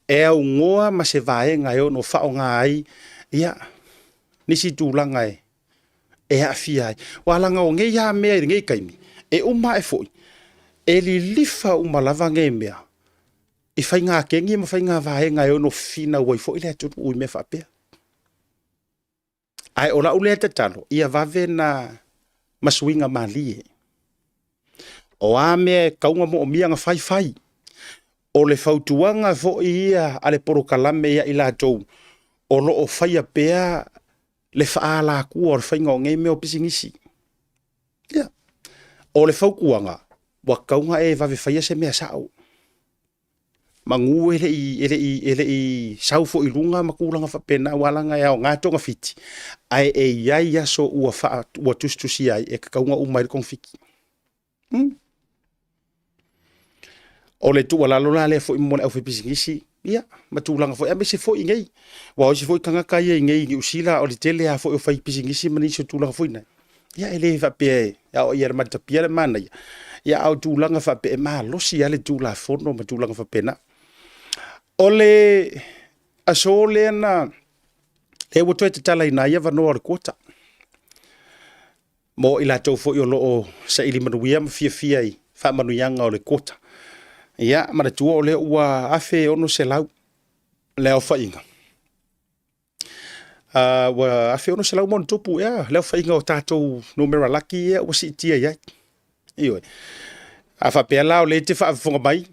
E aunoa ma se vaega e ono faaaoga ai ia nisi tulaga e e aafia ai. Aua leaga o nei lava mea i lenei taimi, e uma ae foi, e lilifa uma lava nei mea i faiga kegi ma faiga vaega e ono finau ai foi le atunuu i mea faapea. Ae o lau lea tatalo, ia vave na ma suiga malie. O a mea e tatau ona moomia ona fai, fai. O le fautuaga foi ia a le polokalame ia i latou o lo o faia pea le faaalatua o le faiga o nei mea o pisinisi. Ia, o le fautuaga, ua tatau ona e vave faia se mea sao. Manu e le i sau foi i luga ma tulaga faapena, aua leaga e aoga togafiti, ae e i ai aso ua tusitusia ai e tatau ona uma ai le togafiti. O le tuualalo la lea foi mo le aufaipisinisi, ia, ma tulaga foi, aemaise foi i nei. Aua o isi foi tagata ia i nei i Niu Sila, o le tele lava foi o faipisinisi ma nisi o tulaga foi nei, ia e le faapea e aoaia e le matapia le manaia, ia a o tulaga faapea e malosi lava le Tulafono ma tulaga faapena. O le aso lea na, lea ua toe tatalaina ai avanoa o le quota mo i latou foi o lo o saili manuia ma fiafia i faamanuiaga o le quota. Ia, manatua o lea ua 1,600 le aofaiga. Ua 1,600+ ea le aofaiga o tatou numera laki ia ua siitia i ai. Ioe. A faapea la o lea e te faafofoga mai,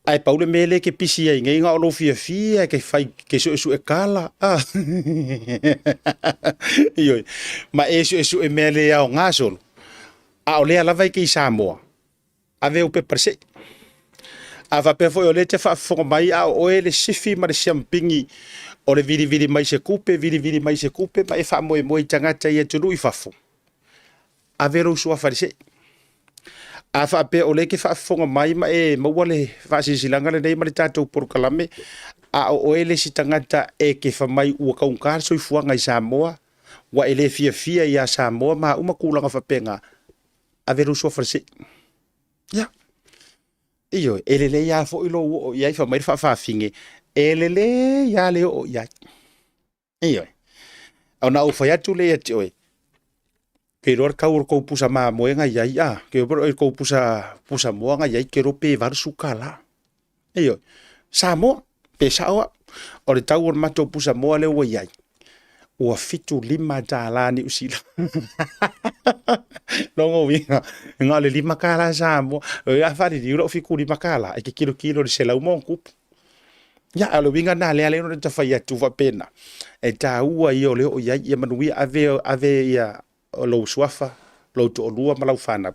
ae pau le mea lea e te pisi ai nei na o lou fiafia e te fai, te suesue tala. Ioe. Ma e suesue mea le aoga solo, a o lea lava e te i Samoa, ave ou pepa i le SEI. A faapea foi o lea e te faafofoga mai a o oe le sifi ma le siamupini o le vilivili mai se tupe, vilivili mai se tupe ma e faamoemoe i tagata i atunuu i fafo, ave lou suafa i le SEI. A faapea o lea e te faafofoga mai ma e maua le faasilasilaga lenei ma le tatou polokalame, a o oe le isi tagata e te fai mai ua taugata le soifuaga i Samoa, ua e le fiafia ia Samoa ma a uma tulaga faapena, ave lou suafa i le SEI. Ia. Ioe, e lelei lava foi lou oo i ai, fai mai le faafafine, e lelei lava le oo i ai. Ioe. Ona ou fai atu lea ia te oe, ke iloa le tau o le tou pusa mamoe na i ai, a, ke iloa le tou pusa, pusa moa na i ai, ke iloa pe $80. Ioe. Samoa, pe sao au. O le tau o le matou pusa moa lea ua i ai, ua $75 Niu Sila. Lona uiga, na o le $5 Samoa. A faaliliu lau $75, e te tilotilo i le 100+. Ia, a o le uiga lena lea e ala ai ona ta fai atu faapena, e taua ia o le oo i ai, ia manuia, ave, ave ia lou suafa, lou toalua ma lau fanau,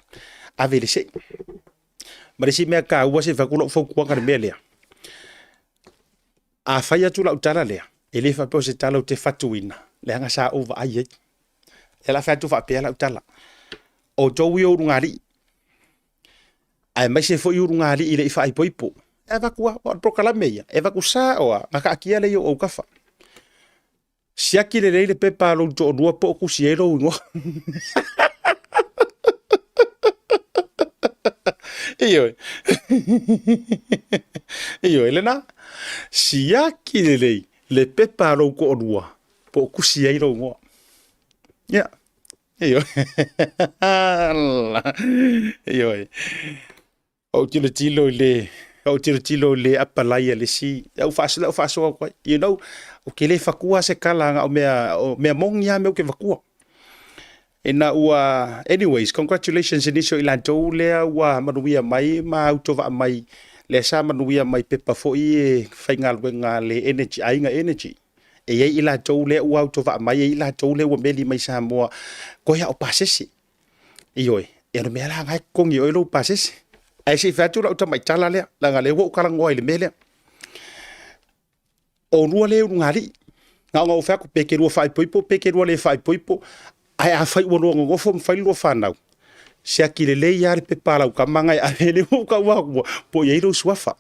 ave i le SEI. Ma le isi mea taua se i fai atu lau fautuaga i le mea lea, a fai atu lau tala lea, e le faapea o se tala ou te fatuina, leaga sa ou vaai i ai. O le a fai atu faapea lau tala, outou ia o ulugalii, aemaise foi ulugalii e le i faaipoipo, e avatu lava, o le polokalame ia, e avatu sao lava, ona taatia lea i ou autafa. Siaki lelei le pepa a lou toalua po o tusi ai lou igoa. Ioe. Ioe, lena. Siaki lelei le pepa a lou toalua po o tusi ai lou igoa. Ia. Ioe. Ioe. Ou tilotilo i le ou tilotilo i le apalai a le isi, au faasoa, lau faasoa atu ai. You know, ou te le fatua se tala na o mea, o mea moni lava mea ou te vatua. Ina ua, anyways, congratulations i nisi o i latou lea ua manuia mai ma autovaa mai. Lea sa manuia mai pepa foi e faigaluega a le Energy, Aiga Energy. E i ai i latou lea ua autovaa mai, e i ai i latou lea ua meli mai Samoa, toe lava o pasese. Ioe, ia o le mea la lena e totogi e oe lou pasese. Ae se i fai atu lau tamai tala lea, leaga o lea ua ou talanoa i le mea lea. Oulua lea e ulugalii, na ona ou fai atu, pe e te lua faaipoipo pe te lua le faaipoipo, ae afai ua lua nonofo ma fai le lua fanau, siaki lelei lava le pepa a lau tama na e ave, lea ua ou taua atua, po o i ai lou suafa.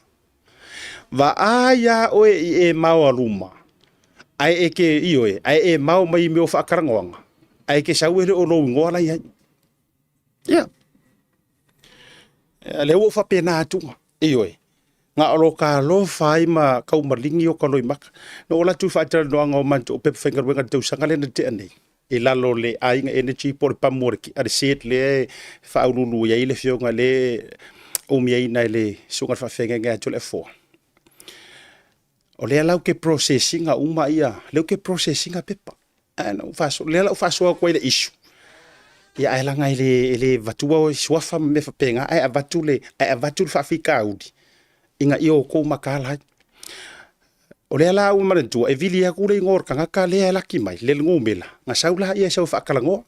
Vaai lava oe i e maoaluma, ae e te, ioe, ae e mao mai i mea o faatalanoaga, ae e te sau e le o lou igoa la e i ai. Ia, lea ua ou faapena atu, ioe, na o lo ta alofa ai ma tau maligi o ta loimata. Na ou alu atu i faatalanoaga o matou pepa faigaluega i le tausaga lea na tea nei, i lalo o le Aiga Energy po o le pamu a le SED lea e faauluulu i ai le afioga lea e umiaina e le susuga i le faafeagaiga ia Toleafoa. O lea la ou te process ina uma ia, lea ou te process ina pepa. Ae na ou faasoa, lea la ou faasoa atu ai le issue. Ia ae leaga e le, e le avatua suafa ma mea faapena, ae avatu le, ae avatu le faafitauli ina ia outou mataala ai. O lea la ua manatua, e vili atu le igoa o le tagata lea e laki mai, le numera, na sau lea e sau e faatalanoa.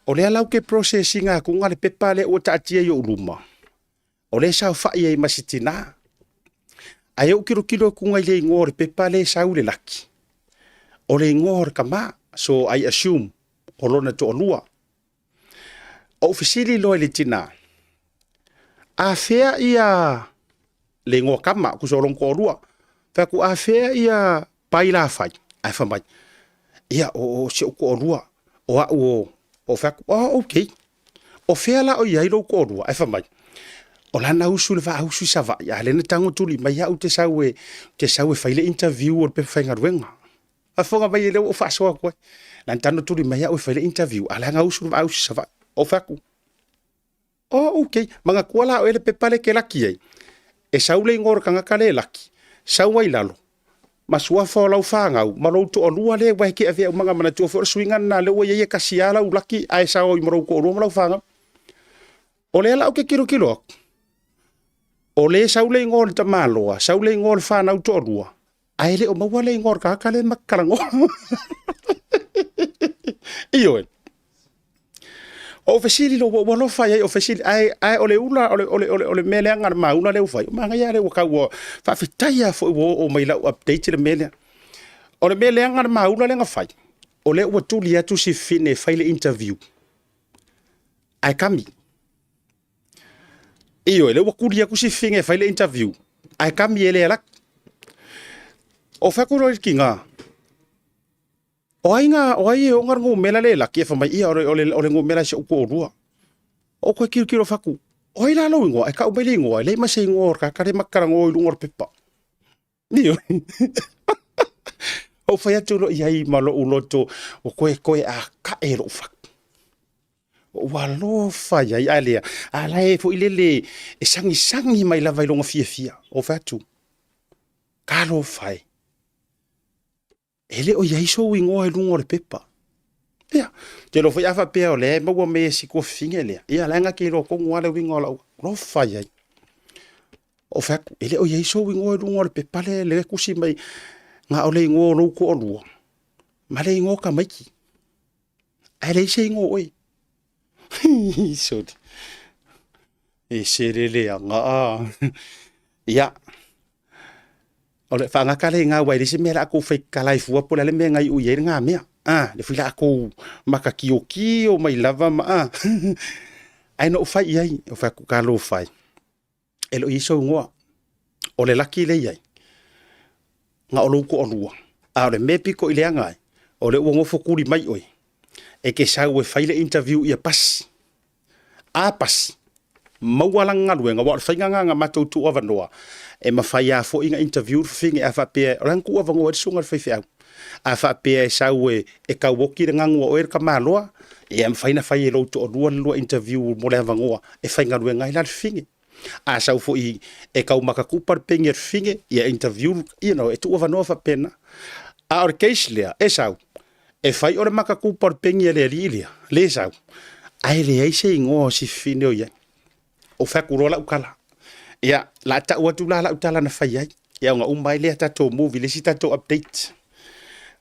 O lea la ou te process ina atuga le pepa lea ua taatia i ou luma, o lea e saofai ai ma si tina. Ae ou tilotilo atu i le igoa o le pepa lea e sau i le laki, o le igoa o le tama. So I assume o lona toalua. Ou fesili loa i le tina, a fea ia le igoa tama, tusa o lona toalua. Fai atu, a fea ia Pai la fai? Ae fai mai, ia o si ou toalua, o au o, o fai atu, oh, okay. O fea la o i ai lou toalua? Ae fai mai, o lana usu i le vaausu i Savaii, a lea na tago tuli mai au te sau e, te sau e fai le interview o le pepa faigaluega. Faafofoga mai lea ua ou faasoa atu ai. Na tago tuli mai au e fai le interview, a lea na usu le vaausu i Savaii. Ou fai atu, oh, okay. Manatua la oe le pepa lea e te laki ai. E sau le igoa o le tagata lea e laki, sau ai lalo, ma suafa o lau fanau ma lou toalua lea ua e te avea uma. Manatua foi o le suiga lena lea ua i ai e tasi lava lau laki ae sao ai ma lou toalua ma lau fanau. O lea la ou te tilotilo atu, o lea e sau le igoa o le tamaloa, sau le igoa o le fanau toalua, ae le o maua le igoa o le tagata lea ma te talanoa. Ioe. Ou fesili loa, ua alofa i ai, o fesili, ae, ae o le ula, o le, o le, o le, o le mea leaga a le maula lea ua fai, o manaia lea ua tau, ua faafetai lava foi ua oo mai i lau update le mea lea. O le mea leaga a le maula lea na fai, o lea ua tuli atu si fine e fai le interview, ae kami. Ioe, lea ua tuli atu si fine e fai le interview, ae kami e le alaki. O fai atu loa i le tiga, O ai nga, o ai e ona le numera le laki e fai mai, ia, o le, o le, o le numera e si ou toalua. Ou toe tilotilo fai atu, o ai la lou igoa? E tau mai le igoa, e leai ma se igoa o le tagata lea ma te talanoa i luga o le pepa. Ioe. Ou fai atu loa i ai ma lou loto, ua toe toe akae lou fatu. Ua alofa i ai, a lea, a la e foi lele e sagisagi mai lava i lona fiafia. Ou fai atu, talofa e. E le o i ai sou igoa i luga o le pepa. Ia, te iloa foi a faapea o lea e maua mai e si tuafafine lea, ia la e na te iloa tonu lava le uiga o lau alofa i ai. Ou fai atu, e le o i ai sou igoa i luga o le pepa lea, lea e tusi mai na o le igoa o lou toalua ma le igoa o tamaiti, ae leai se igoa o oe. Soli. E se le leaga a. Ia, o le faagata lea i ina aua e leai se mea o le a tou fai tatala ai fua po o le a le mea na iu i ai lena mea. A, lea foi o le a tou matatiotio mai lava ma a. Ae na ou fai i ai, ou fai atu, talofa e, e le o i ai sou igoa. O le laki lea e i ai, na o lou toalua, a o le mea e pito i leaga ai, o lea ua nofo tuli mai oe, e te sau e fai le interview ia pasi. A pasi, maua lana galuega, aua o le faiga lena na matou tuuavanoa, e mafai lava foi ona interview le fafine a faapea, o la e na tuuavanoa ai le susuga i le faifeau. A faapea e sau e tauoti le ganu a oe le tamaloa, ia e mafai ona fai e lou toalua le lua interview mo le avanoa e faigaluega ai la le fafine. A sau foi e tau makatupa le peni a le fafine, ia interview, you know, e tuuavanoa faapena. A o le case lea, e sau, e fai o le makatupa o le peni a le alii lea, le sau, ae leai se igoa o si fafine o i ai. Ou fai atu loa lau tala. Ia, la tau atu la lau tala na fai ai. Ia ona uma ai lea tatou movie le isi tatou update.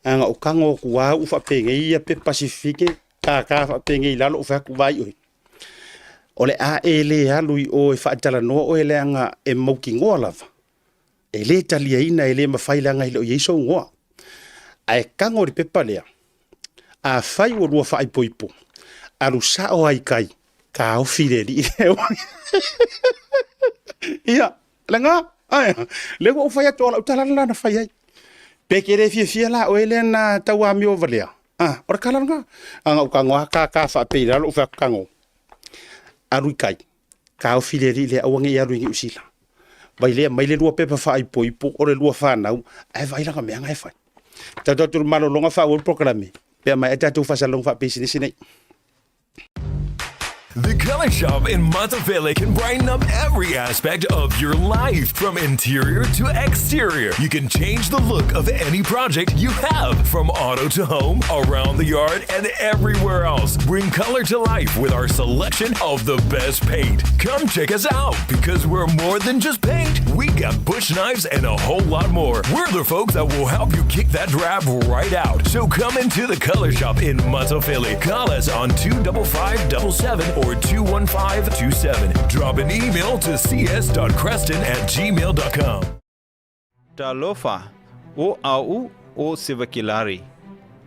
Ana ou tago atu lava ua faapenei ia pepa Pasifike tata faapenei i lalo ou fai atu vaai oe. O le a e le alu i o e faatalanoa oe leaga e mautinoa lava e le taliaina e le mafai leaga e le o i ai sou igoa. Ae tago i le pepa lea, afai ua lua faaipoipo, alu sao lava i tai, taofi le alii lea. Ia, lena, ae, lea ua ou fai atu o lau tala lena na fai ai. Pe te le fiafia la oe lea na tau amio valea, ah, o le tala lena. Ana ou tago lava tata faapea i lalo ou fai atu tago, alu i tai, taofi le alii lea aua ne i alu i Niu Sila. Vai lea mai le lua pepa faaipoipo o le lua fanau, ae vaai lana mea na e fai. Tatou atu i le malologa faaauau le polokalame, pe a maea tatou faasalalauga faapisinisi nei. The Color Shop in Matafele can brighten up every aspect of your life, from interior to exterior. You can change the look of any project you have, from auto to home, around the yard, and everywhere else. Bring color to life with our selection of the best paint. Come check us out because we're more than just paint. We got bush knives and a whole lot more. We're the folks that will help you kick that drab right out. So come into the Color Shop in Matafele. Call us on 25577 or 21527. Drop an email to cs.creston at gmail.com. Talofa, o au o Sivakilari,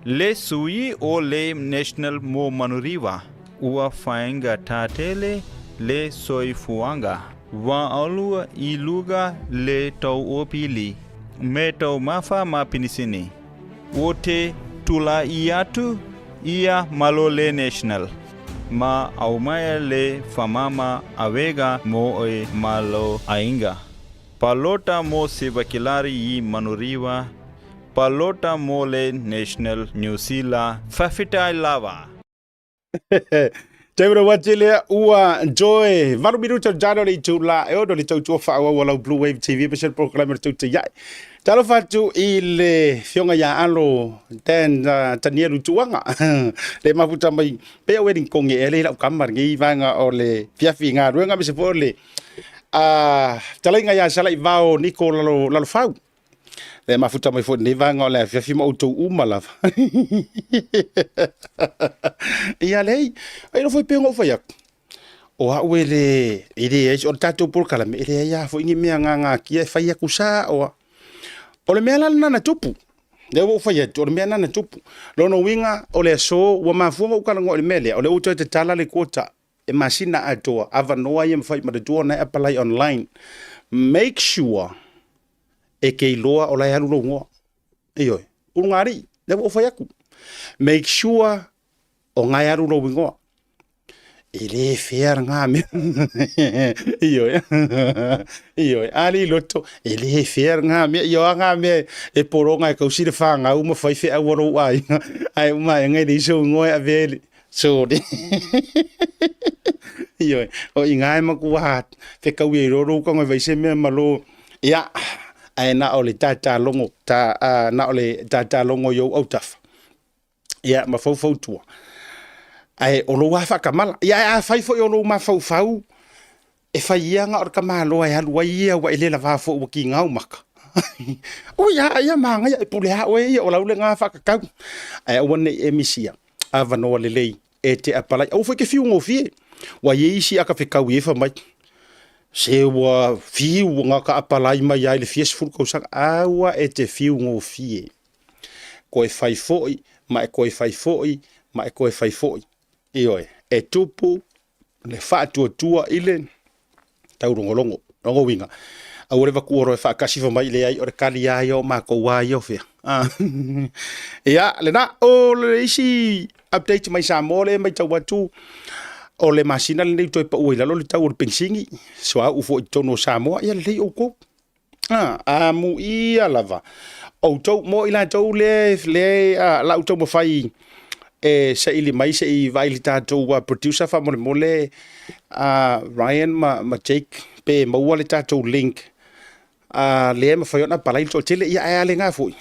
le sui o le National mo Manuriva, ua faingatatele le soifuanga, wa alua i luga le tauopili, me taumafa ma pinisini, o te tulai atu ia malo le National, ma aumaia le famama avega mo e malo ainga. Palota mo Sivakilari i Manuriva, palota mo le National Niusila, fafetai lava. Taimana ua tele ua joy valu minuta jano le itula e ono le tautua faaauau a lau Blue Wave TV ma se polokalame le tauta iai. Talofa atu i le fioga ia Alo Dan Tanielu Tuanga le mafuta mai pea wedding konge e le lau kama lenei vaega o le fiafi galuega me se foi o le talaiga ia Salaivao Niko Lalo Lalofau. Le mafuta mai foi lenei vaega o le afiafi ma outou uma lava. Ia leai, ai lo foi pe ona ou fai atu. O au e le, e leai, o le tatou polokalame, e leai lava foi ni mea gagatia e fai atu sao lava. O le mea la lena na tupu, lea ua ou fai atu, o le mea lena na tupu. Lona uiga, o le aso, ua mafua ona ou talanoa i le mea lea, o lea ua toe tatala le quota e masina atoa, avanoa ia mafai manatua ona e apply online. Make sure e te iloa o la e alu lou igoa. Ioe, ulugalii, lea ua ou fai atu. Make sure o na e alu lou igoa. E le fair lena mea. Ioe, ioe, a le loto, e le fair lena mea. Ia o a na mea e pologa e tausi le fanau ma fai feau a lou aiga, ae uma aega e leai sou igoa e avea i le Sorry. Ioe, o i ina e matua fekaui ai loa lou tago e fai se mea ma lo, ia, ae na o le tatalogo, ta, a, na o le tatalogo i ou autafa, ia, ma faufautua. Ae o lou lava faatamala. Ia, ae afai foi o lou mafaufau, E fai ia na o le tamaloa e alu ai ia ua e le lava foi ua tiga ou maka. Ui a ia manaia e pule a oe ia o lau lena faatatau. Ae aua ne i e misia avanoa lelei e te apalai. Aua foi e te fiu gofie. Ua i ai isi a ta fetau i ai fai mai, se ua fiu na ta apalai mai ai le fia sefulu tausaga. Aua e te fiu gofie. Toe fai foi ma e toe fai foi ma e toe fai foi. Ioe, e tupu le faatuatua i le taulogologo. Lona uiga, aua le vatua loa e faatasi fai mai, leai, o le tali lava ia o matou lava ia o fea. Ia, lena. O le isi update mai Samoa lea e matau atu, o le masina lenei ua toe pau ai i lalo le tau o le penisini, suauu foi i totonu o Samoa, ia lelei outou. Amuia lava outou mo i latou lea lea la outou mafai e saili mai se i vaai i le tatou producer faamolemole Ryan ma Jake pe maua le tatou link lea e mafai ona apalai le toatele. Ia ae a lena foi,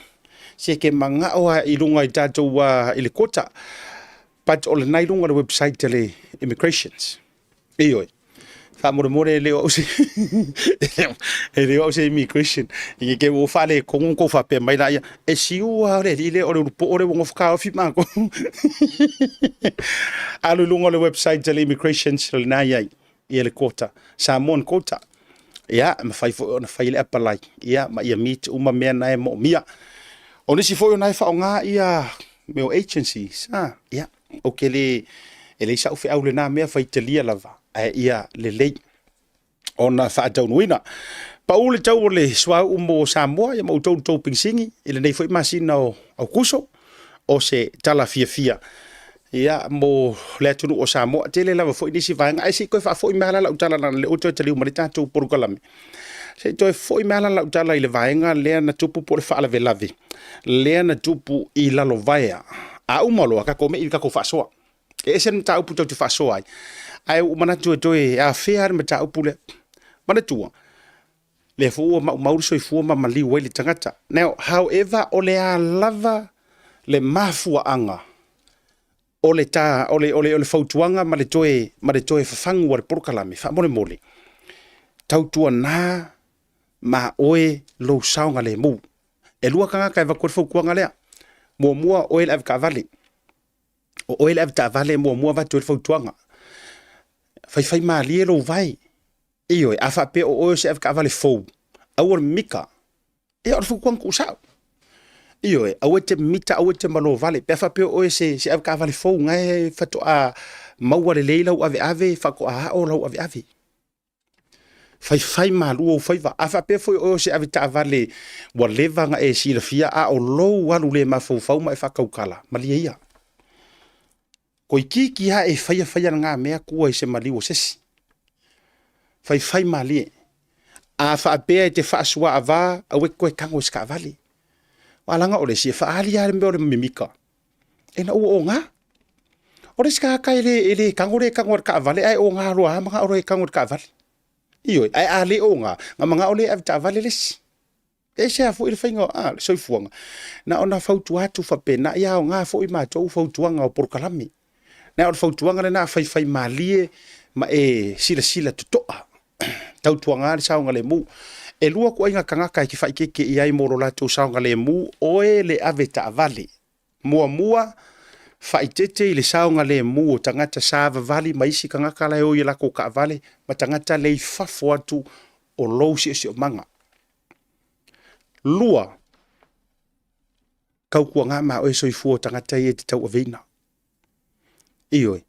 se e te manao lava i luga i tatou i le quota, but o lena i luga o le website a le Immigrations. Ioe. Faamolemole e le o au se e le o au se immigration i ke ua faaletonu tou faapea mai laia e siua o le alii lea o le ulupoo lea ua nofo taofi matou. Alu i luga o le website a le immigration lena e i ai ia le quota, Samoan quota. Ia, e mafai foi ona fai le apalai, ia, ma ia meet uma mea na e moomia. O nisi foi o na e faaaoga ia mea o agencies, a, ia, ou te le, e leai sau feau i lena mea, faitalia lava, ae ia lelei ona faataunuuina. Pau le tau o le suauu mo Samoa ia ma outou le tou penisini i lenei foi masina o Aokuso, o se tala fiafia ia mo le atunuu o Samoa. Tele lava foi nisi vaega, ae se i toe faafoi mai lava lau tala leaga o lea ua toe taliu mai le tatou polokalame. Se i toe foi mai lava lau tala i le vaega lea na tupu po o le faalavelave lea na tupu i Lalovaea. A uma loa tatou mei i le tatou faasoa. E ese le mataupu tatou te faasoa ai, ae ua ou manatu e toe afea le mataupu lea. Manatua, lea foi ua maumau le soifua ma maliu ai le tagata. Now, however, o le a lava le mafuaaga o le, ta, o le, o le, o le fautuaga ma le toe, ma le toe fafagu o le polokalame, faamolemole, tautuana ma oe lou saogalemu. E lua tagata e avatu ai le fautuaga lea. Muamua, oe le avetaavale. O oe le avetaavale e muamua avatu ai le fautuaga. Faifai malie lou vae. Ioe, a faapea o oe o se avetaavale fou, aua le mimita. Ia, o le fautuaga tuusao. Ioe, aua e te mimita, aua e te malo vale. Pe a faapea o oe se, se avetaavale fou, na e faatoa maua lelei lau aveave, faatoa ao lau aveave. Faifai malu ou faiva. A faapea foi o oe o se avetaavale ua leva ona e silafia, a o lou alu le mafaufau ma e faatautala, malie ia. Toeitiiti lava e faia faia lena mea tua i se maliu o se isi. Faifai malie. A faapea e te faasuaava, aua e te toe tago i se taavale. Aua leaga o le isi e faaali lava le mea o le mimita ina ua oga. O le isi tagata e le, e le tago le tago i le taavale ae oga loa lava manao loa e tago i le taavale. Ioe, ae a le oga, na manao lea e avetaavale le isi. E ese lava foi le faiga o le soifuaga, na ona fautua atu faapena, ia aoga foi matou fautuaga o polokalame. Na o le fautuaga lena, faifaimalie ma e silasila totoa, tautuana le saogalemu. E lua ituaiga tagata e te faaeteete i ai mo lo latou saogalemu, oe le avetaavale. Muamua, faaeteete i le saogalemu o tagata savavali ma isi tagata la e o i a latou taavale ma tagata le i fafo atu o lou siosiomaga. Lua, tautuana ma oe soifua o tagata ia e te tauaveina. Ioe,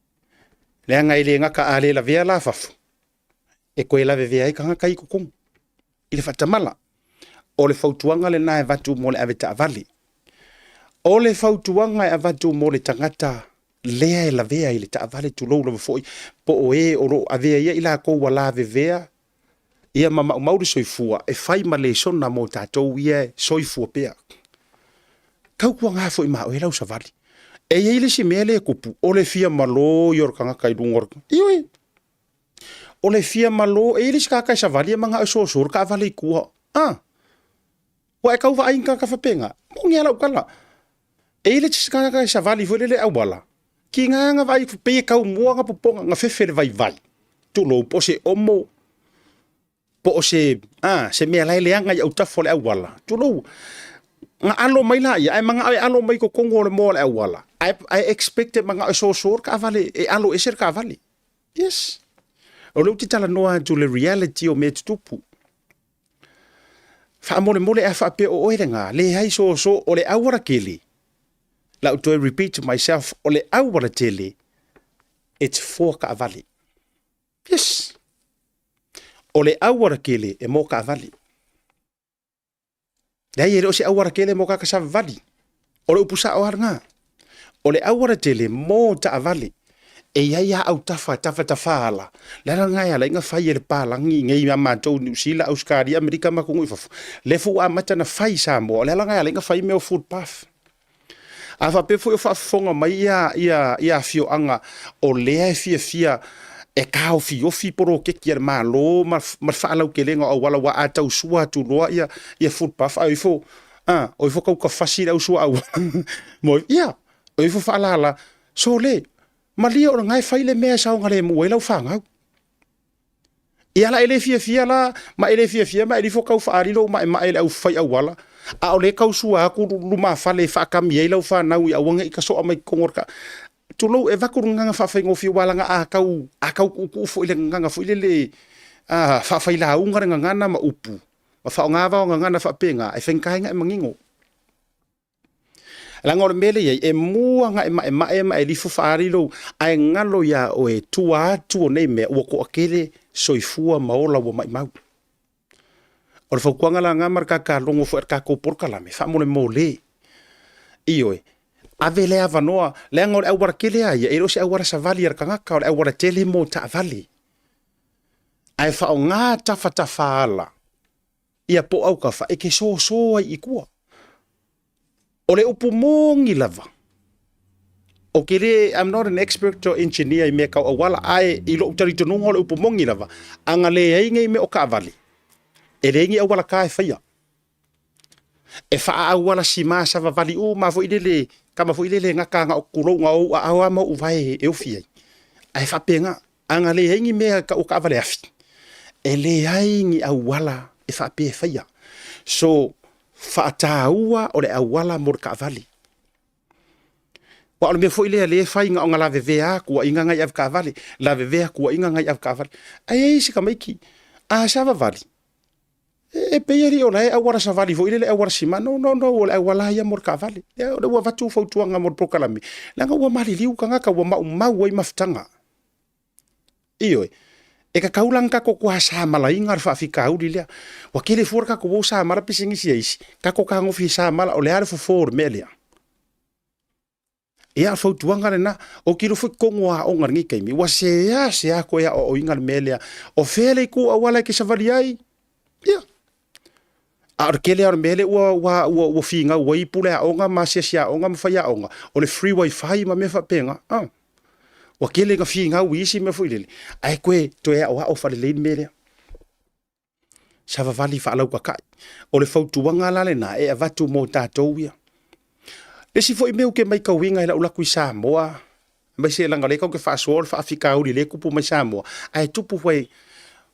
leaga e le gata a le lavea la fafo, e toe lavevea ai tagata i totonu i le faatamala. O le fautuaga lena e avatu mo le avetaavale. O le fautuaga e avatu mo le tagata lea e lavea i le taavale, tulou lava foi, po o e o lo o avea ia i latou ua lavevea ia ma maumau le soifua, e fai ma lesona mo tatou ia e soifua pea. Tautuana foi ma oe lau savali. E i ai le isi mea lea e tupu, o le fia malo ia o le tagata i luga o le... Ioe, o le fia malo, e i ai le isi tagata e savali e manao e soso le taavale i tua. Ah, ua e tau vaai i ni tagata faapena? Moni lava lau tala. E i ai le isi tagata e savali foi lele auala, tiga na vaai pei e tau mua na popona, na fefe le vaivai, tulou, po o se omo, po o se, a, se mea la e leaga i autafa o le auala, tulou, na alo mai laia, ae manao e alo mai i totonu o le moa o le auala, ae, ae expect e manao e soso le taavale, e alo ese le taavale. Yes. O lea ou te talanoa atu i le reality o mea e tutupu. Faamolemole a faapea o oe lena, leai soso, o le auala tele, la ou toe repeat to myself, o le auala tele, it's for taavale. Yes. O le auala tele e mo taavale. Leai, e le o se auala tele mo tagata savavali. O le upu sao lava lena. O le auala tele mo taavale. E i ai lava autafa tafatafa ala. Le ala lena e ala ai ona fai e le palagi nei a matou i Niu Sila, Ausetalia, Amerika ma atunuu i fafo. Lea foi ua amata ona fai i Samoa. O le ala lena e ala ai ona fai mea o footpath. A faapea foi o faafofoga mai ia, ia, ia afioaga o lea e fiafia e taofiofi poloketi a le Malo ma, ma le faalautelega o auala, aua a tau sua atu loa ia, ia footpath, ae o ifo, a, o ifo tautafasi le au sua auala. Mo, ia, o ifo faalala, sole, malie o lena e fai le mea e saogalemu ai lau fanau. Ia la e le fiafia la, ma e le fiafia ma e lifo kau faaali lou maemae i le au fai auala, a o lea e kau sua atu lumafale e faakami ai lau fanau i aua ne i tasoa mai totonu o le ta. Tulou, e avatu le gagana faafaigofie aua leaga a tau, a tau tuutuu foi i le gagana foi lele a faafailauga le gagana ma upu, ma faaaoga vao gagana faapena, e faigata ai ona e manino. Leaga o le mea lea e i ai, e mua ona e maemae ma e lifo faaali lou, ae galo ia oe, tua atu o nei mea, ua toatele soifua ma ola ua maumau. O le fautuaga la lena ma le tatalogo foi a le tatou polokalame, faamolemole, ioe, ave lea avanoa, leaga o le auala tele lava ia, e le o se auala savali a le tagata, o le auala tele mo taavale. Ae faaaoga tafatafa ala ia po o autafa e te soso ai i tua. O le upu moni lava, ou te le, I'm not an expert or engineer i mea tau auala, ae i lou talitonuga o le upu moni lava, a na leai nei mea o taavale, e leai ni auala ta e faia. E faaauala sima savavali uma foi lele, tama foi lele e gata na o tulou na ou aao lava ma ou vae e ofi ai. Ae faapena, a na leai ni mea e tau o taavale afi, e leai ni auala e faapea e faia. So, faataua o le auala mo le taavale. Aua o le mea foi lea o lea e fai na ona lavevea lava tuuaiga nai avetaavale, lavevea tuuaiga nai avetaavale. Ae i ai isi tamaiti, a savavali, e pei alii o la e auala savali foi lele auala sima. No, no, no, o le auala lava ia mo le taavale. Ia o lea ua avatu fautuaga mo le polokalame, leaga ua maliliu tagata ua maumau ai mafutaga. Ioe, e tatau la ona tatou toa samalaina le faafitauli lea. Ua tele fua le tatou o samala pisinisi a isi, tatou fetagofi e samala, o le a le fofo o le mea lea? Ia, o le fautuaga lena. Ou te iloa foi totonu o aoga i lenei taimi, ua seasea toe aoaoina le mea lea. O fea le itu auala e te savali ai? Ia. A o le tele lava o le mea lea ua, ua, ua, ua finau ai pule aoga ma asiasi aoga ma faiaoga, o le free wifi ma mea faapena. Ah. Ua tele ina finau i isi mea foi lele, ae toe, toe aoao faalelei le mea lea. Savavali faalautata'i. O le fautuaga la lena e avatu mo tatou ia. Le isi foi mea ou te matauina i lau alu atu i Samoa, aemaise leaga o lea tatou te faasoa o le faafitauli lea e tupu mai Samoa, ae tupu foi,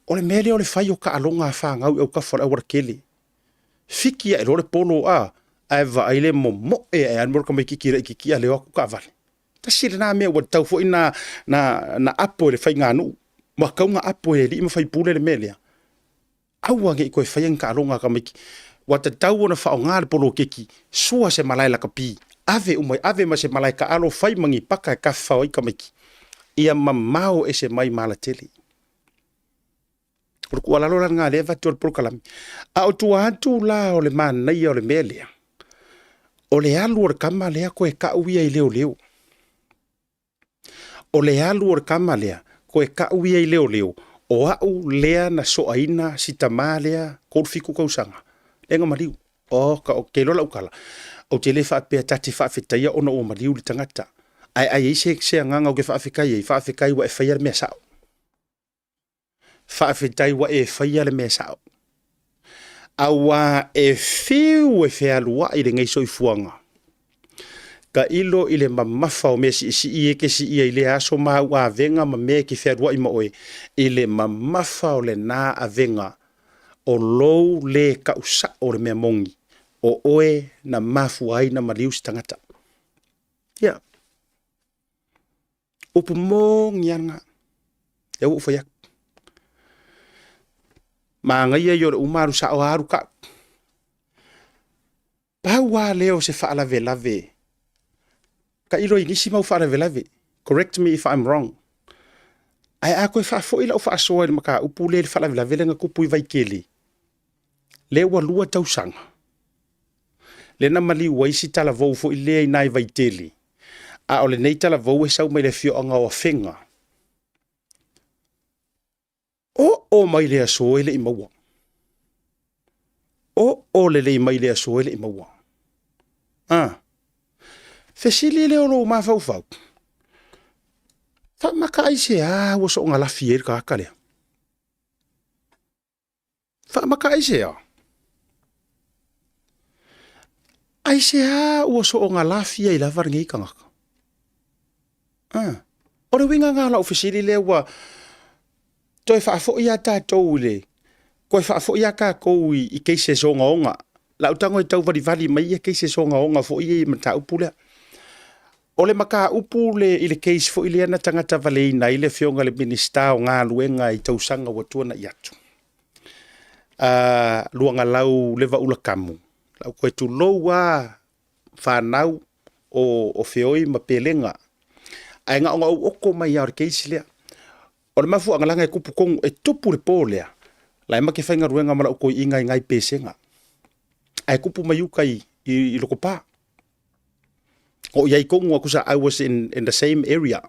o le mea lea o le fai o taaloga a fanau i autafa o le aualatele. Fiki ae loa le polo a, ae vaai le momoe ae lava le mea o le tamaitiiti laitiiti a le o atu taavale. Tasi lena mea ua tatau foi na, na, na apo e le faiganuu, ua tatau ona apo e alii ma faipule le mea lea. Aua ne i toe faia ni taaloga a tamaiti. Ua tatau ona faaaoga le poloketi, sua se malae lakapi, ave uma, ave ma se malae taalo, fai ma ni paka e tafafao ai tamaiti. Ia mamao ese mai ma alatele. O le tuualalo la lena lea e avatu e le polokalame. A o tua atu la o le manaia o le mea lea, o le alu o le tama lea toe tau ia i leoleo. O le alu o le tama lea toe tau ia i leoleo, o au lea na soaina si tama lea 37 tausaga, lea na maliu. Oka, ou te iloa lau tala, ou te le faapea ta te faafetaia ona ua maliu le tagata. Ae a i ai se, se agaga ou te faafetai ai, faafetai ua e faia le mea sao. Faafetai ua e faia le mea sao. Aua e fiu e fealuai lenei soifuaga. Tailo i le mamafa o mea siisii e te siia i lea aso ma au avega ma mea e te fealuai ma oe, i le mamafa o lena avega o lou le tau sao le mea moni, o oe na mafua ai na maliu se tagata. Ia. Upu moni lava lena. Lea ua ou fai atu. Manaia ia o le uma alu sao lava alu tau. Pau lava lea o se faalavelave. Tailo i nisi mau faalavelave. Correct me if I'm wrong. Ae a toe faafoi lau faasoa i le mataupu lea i le faalavelave lea na tupu i Vaitele, lea ua 2 tausaga, lea na maliu ai si talavou foi lea i nai Vaitele, a o lenei talavou e sau mai le afioaga o Afega. Oo mai le aso e le i maua. Oo lelei mai le aso e le i maua. Ah. Fesili lea o lou mafaufau. Faamaka ai se a ua soona lafi ai le tagata lea. Faamaka aisea? Aisea ua soona lafi ai lava lenei tagata? Ah. O le uiga lena o lau fesili lea ua... Toe faafoi lava tatou i le, toe faafoi lava tatou i cases ogaoga. O le a ou tago e tau valivali mai ia cases ogaoga foi ia i le mataupu lea. O le mataupu i le case foi lea na tagata valeina ai le Afioga i le Minisita o Galuega i tausaga ua tuanai atu, Luagalau Levaula Tamu, o le a ou toe tulou lava fanau o feoi ma pelega, ae na ona ou oto mai lava o le case lea. O le mafuaaga leaga e tupu tonu, e tupu le po lea, la e ma te faigaluega ma lau toeaina i na i Pesega, ae tupu mai uta i Lotopa. Na ou i ai tonu lava, tusa I was in the same area.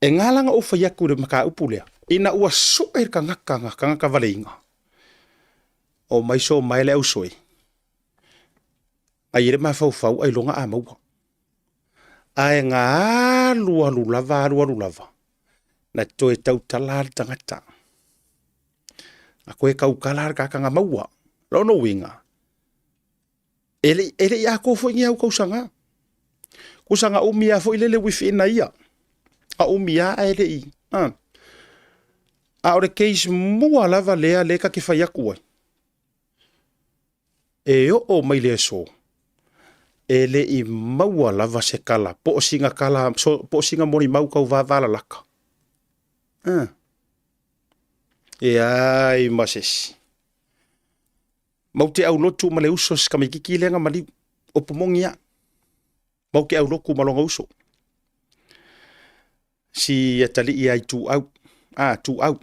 E nga la ona ou fai atu i le mataupu lea, ina ua sue le tagata na tagata valeina, omai somae le ausoe, na i ai le mafaufau ailoga a maua. Ae na alu alu lava alu alu lava, na toe tautala lava le tagata. Na toe tautala lava le tagata na maua. O lona uiga, e le i atoa foi ni au tausaga. Tusa na umi lava foi lele within a year. Na umi lava ae le i... A o le case mua lava lea lea ta te fai atu ai, e oo mai le aso, e le i maua lava se tala, po o sina tala, po o sina molimau tau vavalalata. E ai ma se isi. Matou te aulotu ma le uso si tamaititi lea na maliu, upu moni lava. Matou te aulotu ma lona uso, si atalii ia Ituau, a Tuau.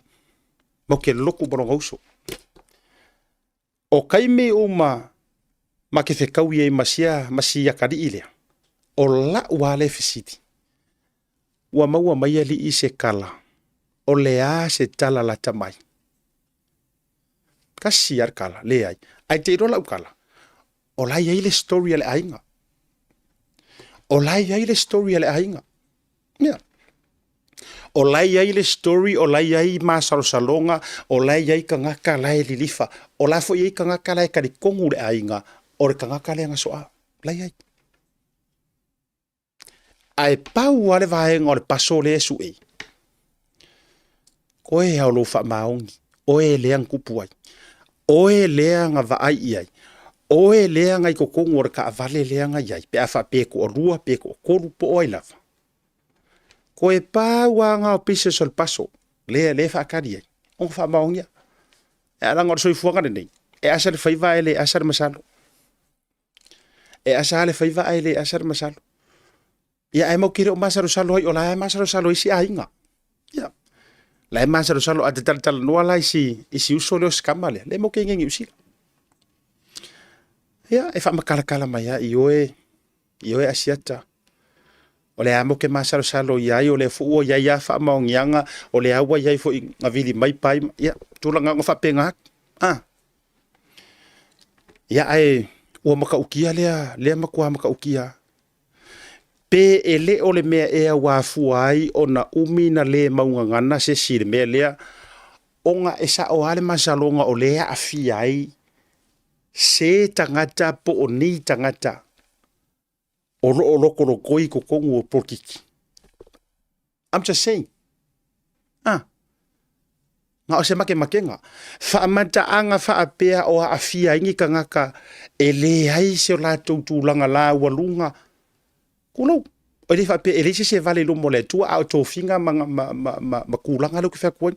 Matou te lotu ma lona uso. O taimi uma ma te fetaui ai ma sia ma si atalii lea, o lau lava lea fesili, ua maua mai alii se tala, o le a se tala lata mai? Tasi lava le tala, leai. Ae te iloa lau tala, o la e i ai le story a le aiga. O la e i ai le story a le aiga. Ia. O la e i ai le story, o la e i ai masalosaloga, o la e i ai tagata la e lilifa, o la foi e i ai tagata la e talitonu le aiga, o le tagata lea na soa. La e i ai. Ae pau lava le vaega o le paso lea e sue, oe lava o lou faamaoni, oe lea na tupu ai, oe lea na vaai i ai, oe lea na i totonu o le taavale lea na i ai, pe a faapea e toalua pe toatolu po o ai lava. Toe pau lava na o pieces o le paso lea e faatali ai, ona faamaonia. Ae leaga o le soifuaga lenei, e asa le faiva ae le asa le masalo. E asa lava le faiva ae le asa le masalo. Ia ae matou te le o masalosalo ai, o la e masalosalo ai isi aiga. Ia, la e masalosalo, a te talatalanoa la i si, i si uso lea o si tama lea, lea matou te i nei i Niu Sila. Ia, e faamatalatala mai lava, ioe, ioe Asiata, o lea matou te masalosalo i ai, o lea foi ua i ai lava faamaoniaga, o lea ua i ai foi na vili mai pai, ia, tulaga na faapena atu. Ah. Ia, ae ua matautia lea, lea matua matautia. Pe e le o le mea ea ua afua ai ona umi na le maugagana se isi i le mea lea, ona e sao lava le masaloga o lea e aafia ai se tagata po o ni tagata o lo o lotolotoi i totonu o polokiki. I'm just saying. Ah. Na o se makemakega. Faamataaga faapea o aafia ai ni tagata e leai se o latou tulaga laualuga. Tulou. E le faapea, e leai se isi e vale i luma o le Atua, a o tofiga ma, ma, ma, ma, ma tulaga lea ou te fai atu ai.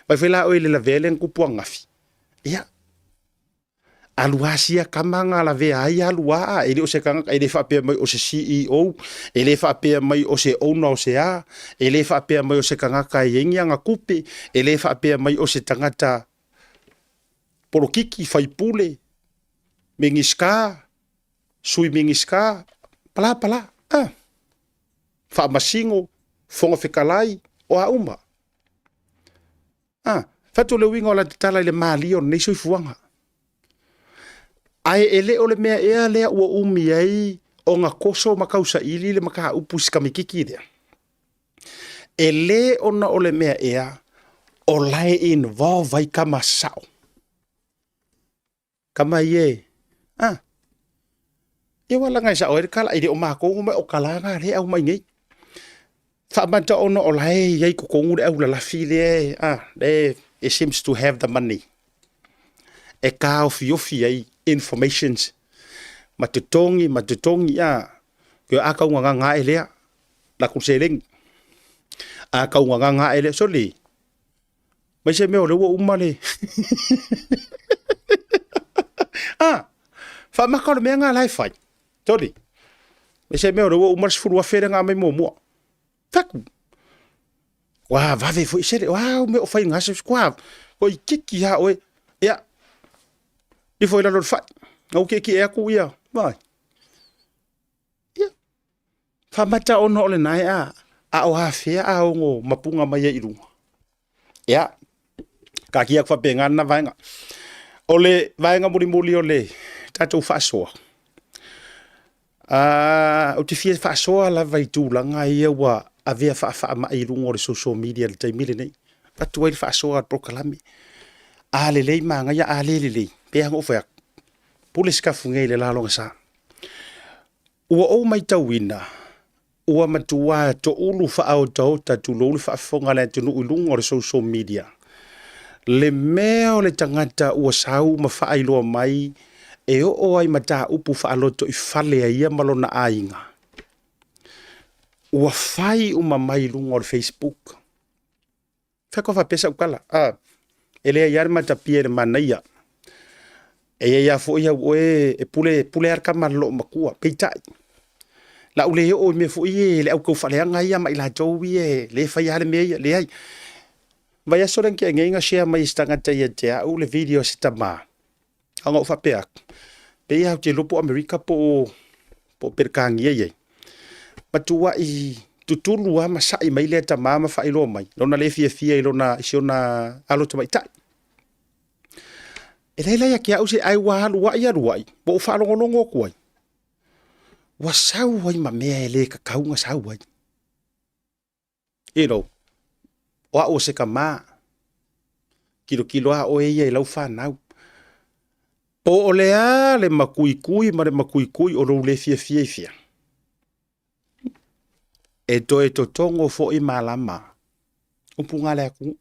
Vaai foi la oe i le lavea lea na tupu ananafi. Ia, alu lava sia tama na lavea ai alu lava, e le o se tagata, e le faapea mai o se CEO, e le faapea mai o se owner o se a, e le faapea mai o se tagata e i ai ni ana tupe, e le faapea mai o se tagata polokiki, faipule, Minisita, Sui Minisita, pala pala, ah. Faamasino, Fofoga Fetalai, o a uma. Ah, fai atu le uiga o lana tatala i le malie o lenei soifuaga. Ae e le o le mea ea lea ua umi ai ona toso ma tausaili le mataupu i si tamaititi lea. E le ona o le mea ea o la e involve ai tama sao. Tama ia e, ah, ia ua laga e sao ai le tala, e le o matou mai o tala na lea e aumai nei. Faamata ona o la e i ai i totonu le aulalafi lea, a, lea it seems to have the money e taofiofi ai informations ma totogi ma totogi, a, a taugagaga ae lea latou seleni, a taugagaga ae lea, sole, mai se mea o lea ua uma le a, faamata o le mea lena la e fai, sole, mai se mea o lea ua uma le $10,000 lea na aumai muamua. Fai atu, ua vave foi sele, o a au mea o fai i lena aso, ua toeitiiti lava oe, ia, ifo i lalo o le fai, na ou tietie atu ia, vaai. Ia, faamata ona o lena e a, a o afea a ono mapuna mai ai i luga. Ia, taatia atu faapena lena vaega. O le vaega mulimuli o le tatou faasoa, ou te fia faasoa lava i tulaga ia ua avea faafaamai i luga o le social media i le taimi lenei. Avatu ai le faasoa a le polokalame. A lelei manaia, a le lelei, pei lava ona ou fai atu, pule sikafu nei i le la lona sa. Ua ou matauina, ua matua toulu faaotaota tulou le faafofoga a le atunuu i luga o le social media, le mea o le tagata ua sau ma faailoa mai e oo ai mataupu faalotoifale a ia ma lona aiga, ua fai uma mai i luga o le Facebook. Fai atu faapea sau tala, a, e leai lava le matapia i le manaia. E i ai lava foi au oe e pule, pule lava le tama i le loomatua. Peitai, o le a ou le oo i mea foi ia le au taufaaleaga ia ma i latou ia e faia lava le mea ia. Leai. Vaiaso lea na tea nei na share mai e se tagata ia te au le video a se tama, ona ou faapea atu, pei lava ou te iloa po o Amerika po o Peretania e i ai, matuai tutulu lava ma sai mai lea tama ma faailoa mai lona le fiafia i lona i si ona alo tamaitai. E leai la ia te au se ai ua alu ai alu ai, ua ou faalogologo atu ai, ua sau ai ma mea e le tatau ona sau ai. You know, o au o se tama, tilotilo lava oe ia i lau fanau. Po o le a le matuitui ma le matuitui o lou le fiafia i fea, e toe totogo foi malama, upu na a le atunuu.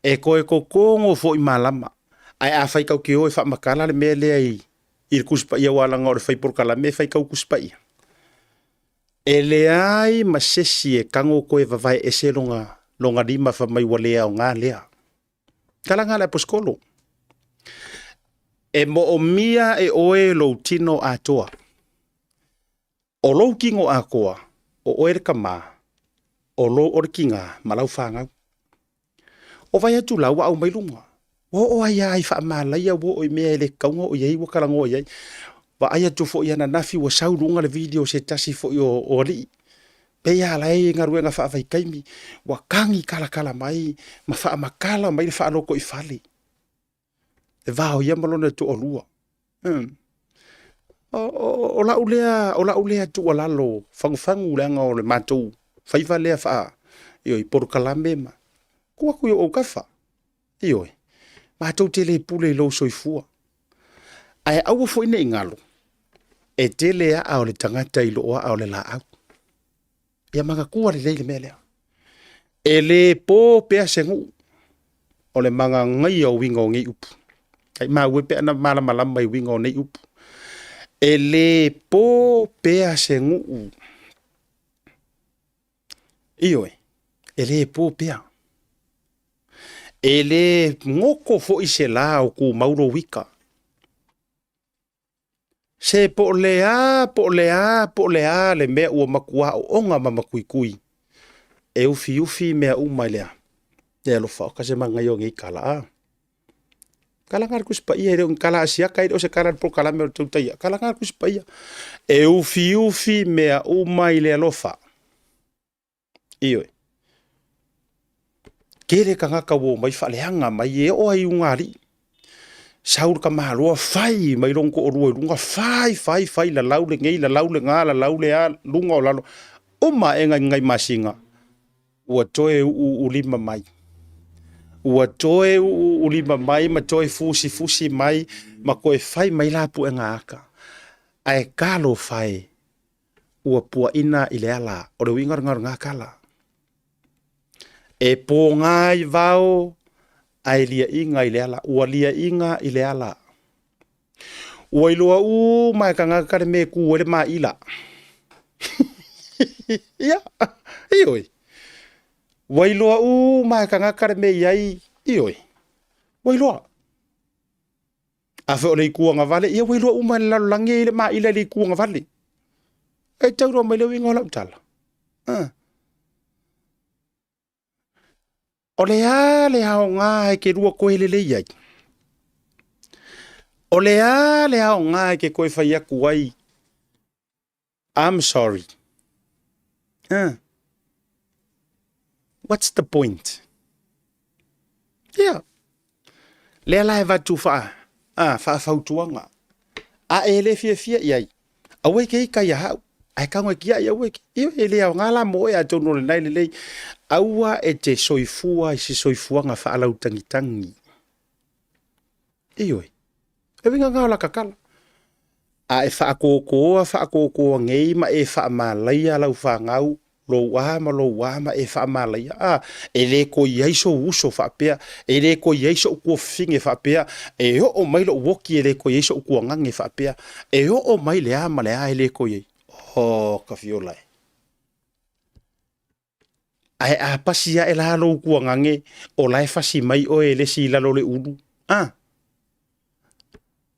E toe totogo foi malama. Ae afai tatou te o e faamatala le mea lea i le Tusi Paia aua leaga o le fai polokalame e faitau Tusi Paia, e leai ma se isi e tago toe vavae ese lona, lona lima fai mai ua le aoga lea. Tala na a le Aposetolo. E moomia e oe lou tino atoa. O lou tino atoa, o oe le tama, o lou o le tina ma lau fanau. O vai atu la ua aumai luga. Ua oo ai lava i faamalaia, ua oo i mea e le tatau ona oo i ai ua talanoa i ai. Vaai atu foi ananafi ua sau i luga le video o se tasi foi o, o alii. Pei lava la e i galuega faavaitaimi, ua tagi talatala mai ma faamatala mai le faalotoifale. Le va o ia ma lona toalua. Hmm. O, o, o lau lea, o lau lea tuualalo fagufagu leaga o le matou faiva lea faa, ioe, polokalame ma tuu atu i ou autafa. Ioe, matou te le pule i lou soifua. Ae aua foi ne i galo, e tele aa o le tagata i loo aa o le laau. Ia manatua lelei le mea lea. E le po pea se nuu o le magagaia o uiga o nei upu. Ai maua pe ana malamalama i uiga o nei upu. E le po pea se nuu. Ioe, e le po pea. E le goto foi se la o tumau lou ika. Se po o le a, po o le a, po o le a le mea ua matua oona ma matuitui, e ufiufi mea uma i le a? Le alofa, o ka se manaia o nei tala, a. Tala na le Tusi Paia, e le o ni tala a siaka, e le o se tala a le polokalame o le Tautai, tala na le Tusi Paia. E ufiufi mea uma i le alofa. Ioe. Tele tagata ua omai faaleaga mai e oo ai i ugaalii. Sau le tamaloa fai mai lona toalua i luga, fai fai fai, lalau lenei, lalau lena, lalau le a, luga o lalo. Uma aega i nai masina, ua toe uu lima mai. Ua toe uu lima mai ma toe fusifusi mai ma toe fai mai la puega ata. Ae talofa e. Ua puaina i le ala, o le uiga lena o lena tala. E pōga i vao ae liaina i le ala, ua liaina i le ala. Ua iloa uma e tagata le mea e tu ai le maila. Ia, ioe. Ua iloa uma e tagata le mea e i ai, ioe. Ua iloa. Afai o le itu agavale, ia ua iloa uma e le lalolagi e i ai le maila i le itu agavale. E tau iloa mai le uiga o lau tala. Ah. O le a le aoga e te lua toe lelei ai? O le a le aoga e te toe fai atu ai? I'm sorry. Ah. What's the point? Yeah. Lea la e avatu faa, a, faafautuaga. A e le fiafia i ai, aua e te ita ia hau, ae tago e tiai aua e te, ioe, e le aoga la mo oe atonu o lena e lelei. Aua e te soifua i se soifuaga faalautagitagi. Ioe, e uiga lena o la tatala. A e faatoatoa faatoatoa nei ma e faamalaia lau fanau, lou a ma lou a ma e faamalaia, a, e le toe i ai sou uso faapea, e le toe i ai sou tuafafine faapea, e oo mai lou oti e le toe i ai sou tuagane faapea, e oo mai le a ma le a e le toe i ai. Oh, ka fiola e. Ae a pasi ae la lou tuagane, o la e fasi mai oe e le isi i lalo o le ulu, a?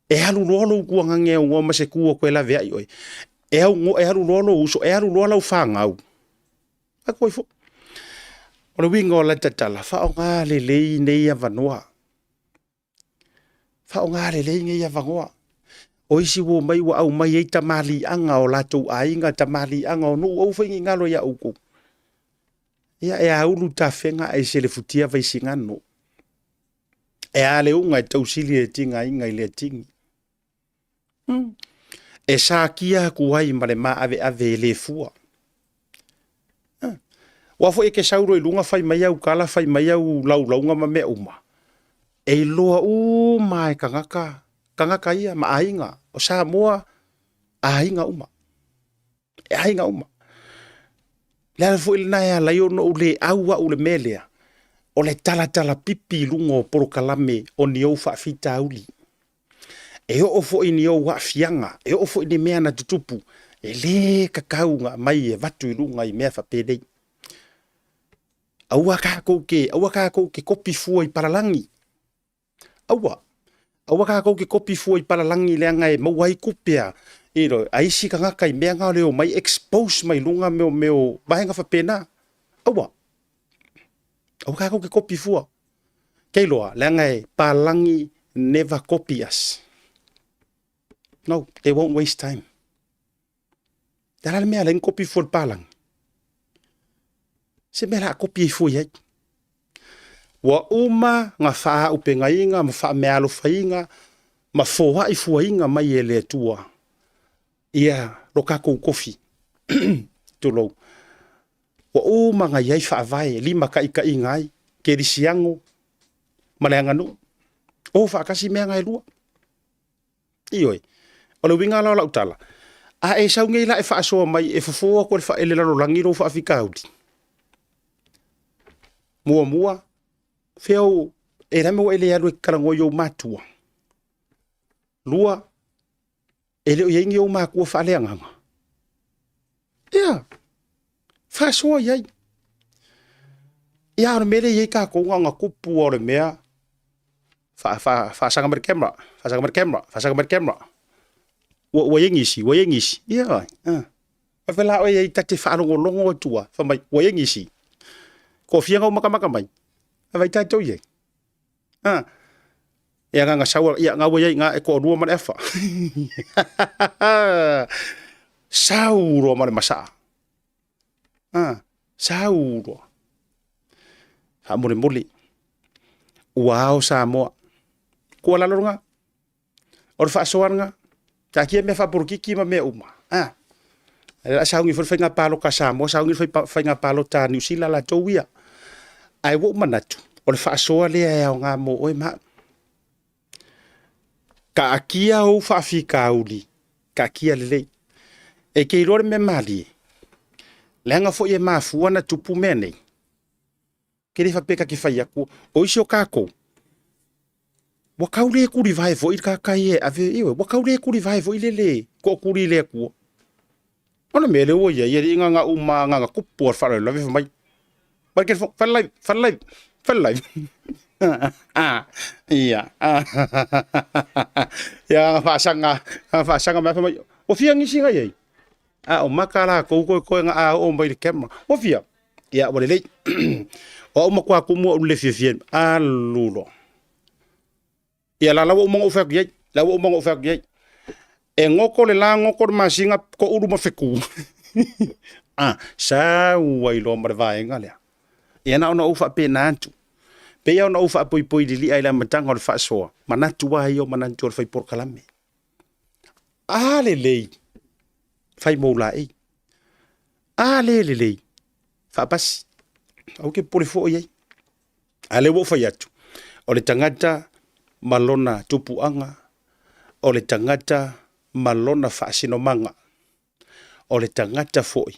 E alu loa lou tuagane e aunoa ma se tu atu e laveai oe. E, aunoa, e alu loa lou uso, e alu loa lau fanau. Atu ai foi. O le uiga o la tatala, faaaoga lelei nei avanoa. Faaaoga lelei nei avanoa. O isi ua omai ua aumai ai tamaliiaga o latou aiga, tamaliiaga o nuu, aua foi ne i galo ia outou. Ia e aulu tafega ae selefutia Vaisigano. E a le uga e tausili e tigaina i le atigi. E sakia atu ai ma le maaveave e le fua. Aua foi e te sau loa i luga fai mai au tala, fai mai au laulauga ma mea uma, e iloa uma lava e tagata, tagata ia ma aiga. O Samoa, aiga uma. E aiga uma. Le ala foi lena e ala ai ona ou le au au i le mea lea, o le talatala pipi i luga o polokalame o ni ou faafitauli. E oo foi i ni ou aafiaga, e oo foi i ni mea na tutupu, e le tatau ona aumai e avatu i luga i mea faapenei. Aua tatou te, aua tatou te kopi fua i palalagi. Aua, aua tatou te kopi fua i palalagi leaga e maua ai tupe a, you know, a isi tagata i mea na o le omai expose mai luga mea o mea o vaega faapena. Aua. Aua tatou te kopi fua. Kei loa, leaga e palalagi never copy us. No, they won't waste time. Le a la le mea a le kopi fua le palangi? Se mea la kopi ai fua i ai. Ua uma nga faaupegaiga ma faameaalofaina ma foai fuaina mai e le Atua ia lo tatou tofi. Tulou. Ua uma na i ai faavae e limataitaiina ai kerisiano ma le aganuu. O faatasi mea na e lua. Ioe. O le uiga la o lau tala, a e sau nei la e faasoa mai e fofo atu e le lalolagi lou faafitauli. Muamua, fea o, e le mea ua e le alu e talanoa i ou matua. Lua, e le o i ai ni ou matua faaleagaga. Ia, faasoa i ai. Ia, o le mea lea e i ai tatou na ona tupu lava o le mea, faasaga mai le camera, faasaga mai le camera, faasaga mai le camera. Ua i ai nisi, ua i ai nisi. Ia, a. Faapea la oe i ai ta te faalogologo atu lava, fai mai, ua i ai nisi. Toafia na ou matamata mai, a vaai tatou i ai. A. E agaga sau, ia, na ua i ai i ina e toalua ma le afa. Sau loa ma le masaa. A, sau loa. Faamolemole, ua ao Samoa. Tuualalo lena, o le faasoa lena, taatia mea faapolokiki ma mea uma. A, o le a sauni foi le faiga palota a Samoa, sauni le faiga palota a Niu Sila latou ia. Ae ua ou manatu, o le faasoa lea e aoga mo oe ma au. Taatia ou faafitauli, taatia lelei. E te iloa le mea malie, leaga foi e mafua ona tupu mea nei, ke le faapea ta te fai atu, o isi o tatou, ua tau le tulivae foi le tagata ia e ave, ioe, ua tau le tulivae foi lele tootuli i le Atua. O le mea lea ua i ai, alii na uma na na tupu lava le faalavelave fai mai, fai le telefoni, fai le live, fai le live, fai le live. Ia, ia na faasaga, na faasaga mai fai mai, ua fia nisi na i ai? A o maka latou koe na a oo mai i le camera. Ua fia? Ia, ua lelei. O au matua tumu au i le fiafia, alu loa. Ia la la ua uma ona ou fai atu i ai, la ua uma ona ou fai atu i ai. E goto le la, goto le masina, toulu ma fetu. Ah, sau ai loa ma le vaega lea. Ia na ona ou faapena atu. Pei lava ona ou faapoipoi lilia i le amataga o le faasoa, manatu lava ia o manatu o le fai polokalame. A lelei, fai mou laei. A le lelei, faapasi. Aua te popole fua i ai. A lea ua ou fai atu, o le tagata ma lona tupuaga, o le tagata ma lona faasinomaga, o le tagata foi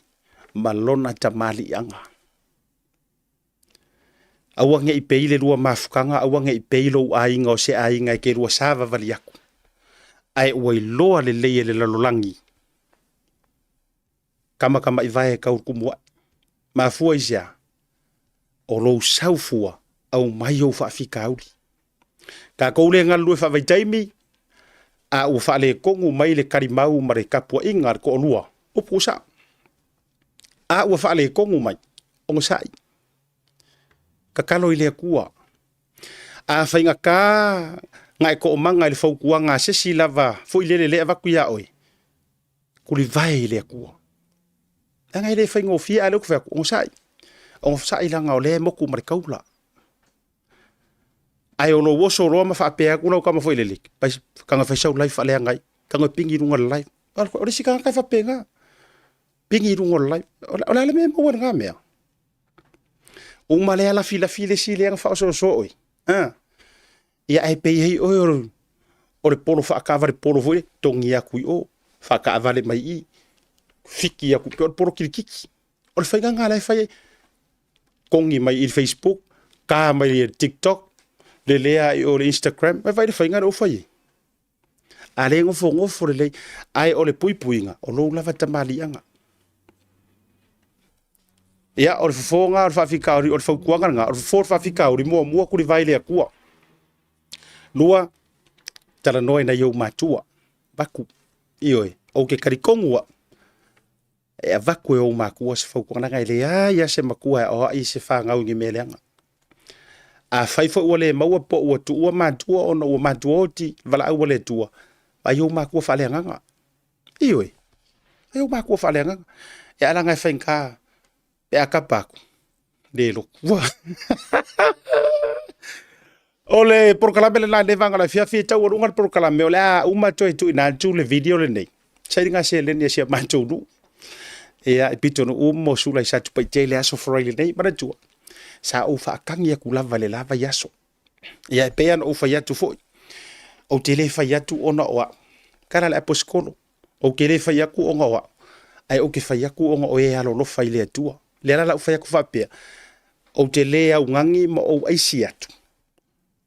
ma lona tamaliiaga. Aua ne i pei le lua mafutaga, aua ne i pei lou aiga o se aiga e te lua savavali atu, ae ua iloa lelei e le lalolagi Tamatamaivae e tau tumuai. Mafua i se a? O lou sau fua, aumai ou faafitauli. Tatou le galulue faavaitaimi, a ua faaletonu mai le talimau ma le tapuaiga a le toalua, upu sao. A ua faaletonu mai, onosai. Tatalo i le Atua. A faigata na e toomaga i le fautuaga a se isi lava foi lele lea e avatu ia oe, tulivae i le Atua. Leaga e le faigofie, a o lea ou te fai atu, onosai. Onosai leaga o lea e motu ma le taula. Ae o lou oso loa ma faapea atu lau tama foi lele, tago e fai sau live faaleaga ai, tago e pigi i luga o le live. O le isi tagata e faapena, pigi i luga o le live. O le a le mea e maua i lena mea? Uma lea lafilafi le isi lea na faaosoosoa oe. Ia ae pei ai oe o le polo faakaavale polo foi, togi atu i o, faakaavale mai i, fiki atu pei o le polo kilikiki. O le faiga lena la e fai ai. Togi mai i le Facebook, ta mai i le TikTok, lelea i o le Instagram, vai le faiga lea ua fai ai. A le nofonofo lelei, ae o le puipuiga, o lou lava tamaliiaga. Ia, o le fofo lena o le faafitauli, o le fautuaga lena, o le fofo o le faafitauli, muamua tulivae i le Atua. Lua, talanoa i nai ou matua, avatu, ioe, ou te talitonu au, e avatu e ou matua se fautuaga, leaga e leai lava se matua e aoai i se fanau i ni mea leaga. Afai foi ua le maua po ua tuua matua ona ua matuaoti, valaau a le Atua, vaai ou matua faaleagaga. Ioe, vaai ou matua faaleagaga. E a leaga e faigata pe a tapa atu, le lotu. O le polokalame lena i lenei vaega o le afiafi, e taualuga le polokalame, o le a uma toe tuuina atu le video lenei. Sailiga seleni a si a matou nuu. Ia, i pitonuu ma Sula i Satupaitea i le aso Faraile lenei. Manatua, sa ou faatagi atu lava i le la vaiaso. Ia, e pei ona ou fai atu foi, ou te le fai atu ona o au. Tala le aposetolo, ou te le fai atu ona o au, ae ou te fai atu ona o e alolofa i le Atua. Le ala la ou fai atu faapea, ou te le augani ma ou aisi atu,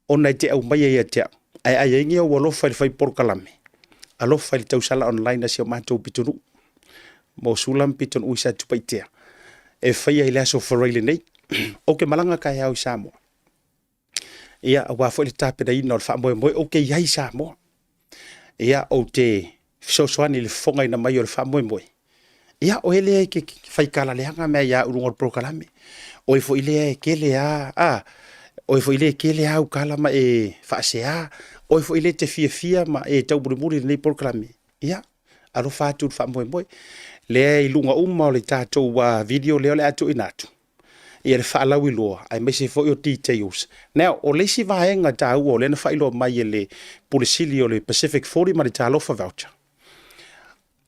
ona e te aumaia ia te au, ae aiaiga ou alofa i le fai polokalame, alofa i le tausala online a si o matou pitonuu, mo Sula ma pitonuu i Satupaitea, e faia i le aso Faraile nei. Ou te malaga taeao i Samoa. Ia, aua foi le tapenaina o le faamoemoe, ou te i ai i Samoa. Ia, ou te fesoasoani i le fofogaina mai o le faamoemoe. Ia, oe lea e te fai tala leaga mea ia au i luga o le polokalame. Oe foi lea e tele a, a, oe foi lea e tele a au tala ma e faasea. Oe foi lea e te fiafia ma e taumulimuli i lenei polokalame. Ia, alofa atu i le faamoemoe. Lea i luga uma o le tatou video lea o le a tuuina atu. Ia le faalauiloa aemaise foi o details. Now, o le isi vaega taua o lea na faailoa mai e le Pule Sili o le Pacific 40 ma le Talofa Voucher,